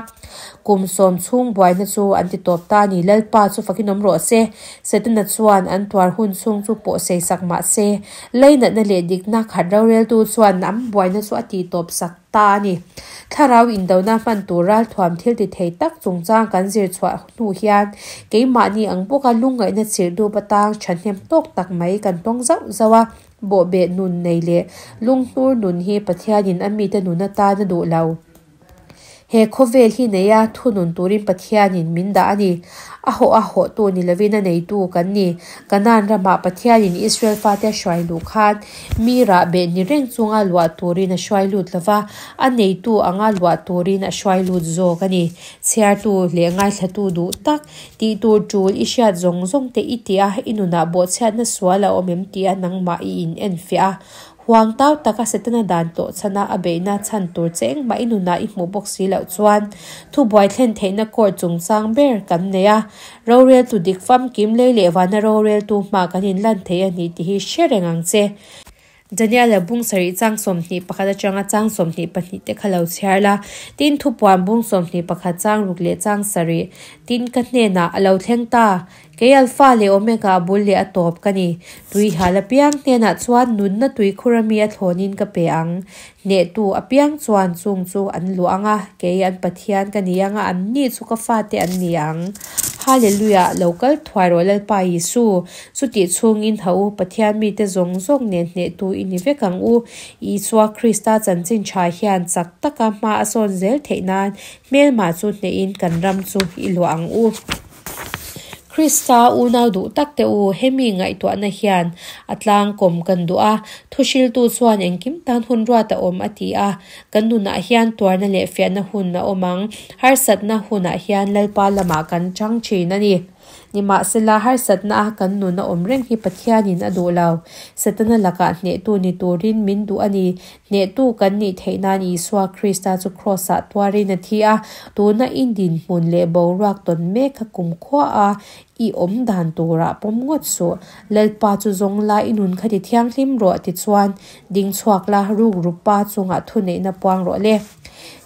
Kum sawm chhung buaina chu an ti tawp ta a ni. Lalpa chu fakin awm rawh se. Setana chuan an tuar hun chhung chu pawh sei sak mah se, leinatna leh dikna khat roreltu chuan an buaina chu a ti tawp sak ta a ni. Thlarau indona hman tur ralthuam thil ti thei tak chungchang kan zir chhuah hnu hian keimahni ang bawka lungngaihna chirh dup atang thahnem tawk tak mai kan tawng zauh zauh a. Bawhbeh nun nei leh lunghnur nun hi Pathianin a mite nun atan a duh lo. He khawvel hi neia thunun turin Pathianin min dah a ni. A hawh a hawhtu ni lovin a neitu kan ni. Kanaan ramah Pathianin Israel fate a hruai luh khan mi rah beh ni reng chunga luah turin a hruai lut lova, a neitu anga luah turin a hruai lut zawk a ni. Chhiartu leh ngaithlatu duh tak, tih tur tul i hriat zawng zawng te i tih a, i nunah bawhchhiatna sual a awm em tia nangmah i in enfiah a. Huang tau taka Setana dan tlawh chhana a beihna chhan tur che engmah i nunah i hmuh bawk si loh chuan thubuai thlen theihna court chungchang ber kan nei a. Roreltu dik famkim lei leh vana roreltu hma kan inlan thei a ni tih hi hre reng ang che. Daniel-a bung sarih chang 21 atanga chang 22 te kha lo chhiar la. Tin, thupuan bung 21 chang ruk leh chang sarih tin ka hnenah a lo thleng ta. Kei Alpha leh Omega a bul leh a tawp ka ni. Tui hal apiang hnenah chuan nunna tuikhur ami a thlawnin ka pe ang. Hnehtu apiang chuan chung chu an luah ang a, kei an Pathian ka ni ang a, anni chu ka fate an ni ang. Hallelujah! Lo kal thuai rawh Lalpa Isu. Chutih chhungin ha u, Pathian mite zawng zawng nen hnehtu i ni vek ang u. Isua Krista chanchin tha hian chak taka hma a sawn zel theih nan hmelmah chu hnehin kan ram chu i luah ang u. Krista unau duh tak te u, hemi ngaihtuahna hian a tlang kawm kan duh a, thuhriltu chuan engkim tan hun ruat a awm a ti a, kan nunah hian tuarna leh fiahna hun a awm ang, harsatna hunah hian Lalpa lamah kan chang thin a ni. Nimahsela, harsatna a kan nun a awm reng hi Pathianin a duh lo. Setana lakah hnehtu ni turin min duh a ni. Hnehtu kan nih theih nan Isua Krista chu Kraws-ah tuarin a thi a, tuna i dinhmun leh boruak tawn mek kha kumkhua a i awm dan turah pawm ngawt suh. Lalpa chu zawng la, i nun kha ti thianghlim rawh tichuan ding chhuak la, rukrupa chungah thuneihna puang rawh le.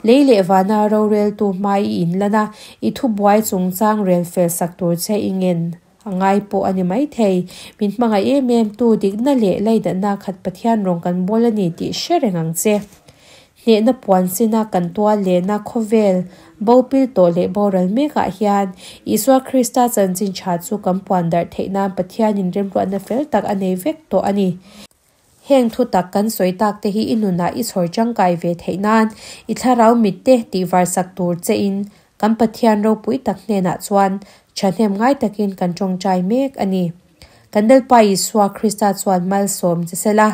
Lei leh vana roreltu hma i inlan a, i thubuai chungchang rel fel sak tur che i ngen. A ngai pawh a ni maithei. Min hmangaih em em tu dikna leh leidatna khat Pathian rawng kan bawl a ni tih hre reng ang che. Hnehna puan sina kan tual lehna khawvel bo pil tawh leh boral mekah hian Isua Krista chanchin tha chu kan puan darh theih nan Pathianin remruatna fel tak a nei vek tawh a ni. Heng thu tak kan sawi tak te hi i nunah i chhawr tangkai ve theih nan i thlarau mitte tih varsak tur che in kan Pathian ropui tak hnenah chuan thahnem ngai takin kan tawngtai mek a ni. Kan Lalpa Isua Krista chuan malsawm che sela,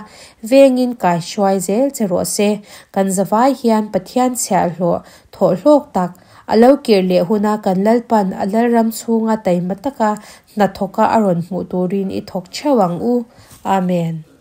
vengin kaihruai zel che rawh se. Kan zavai hian Pathian chhiahhlawh thawh hlawk tak a lo kir leh huna kan Lalpan a Lalram chhunga taima taka hnathawka a rawn hmuh turin i thawk theuh ang u. Amen.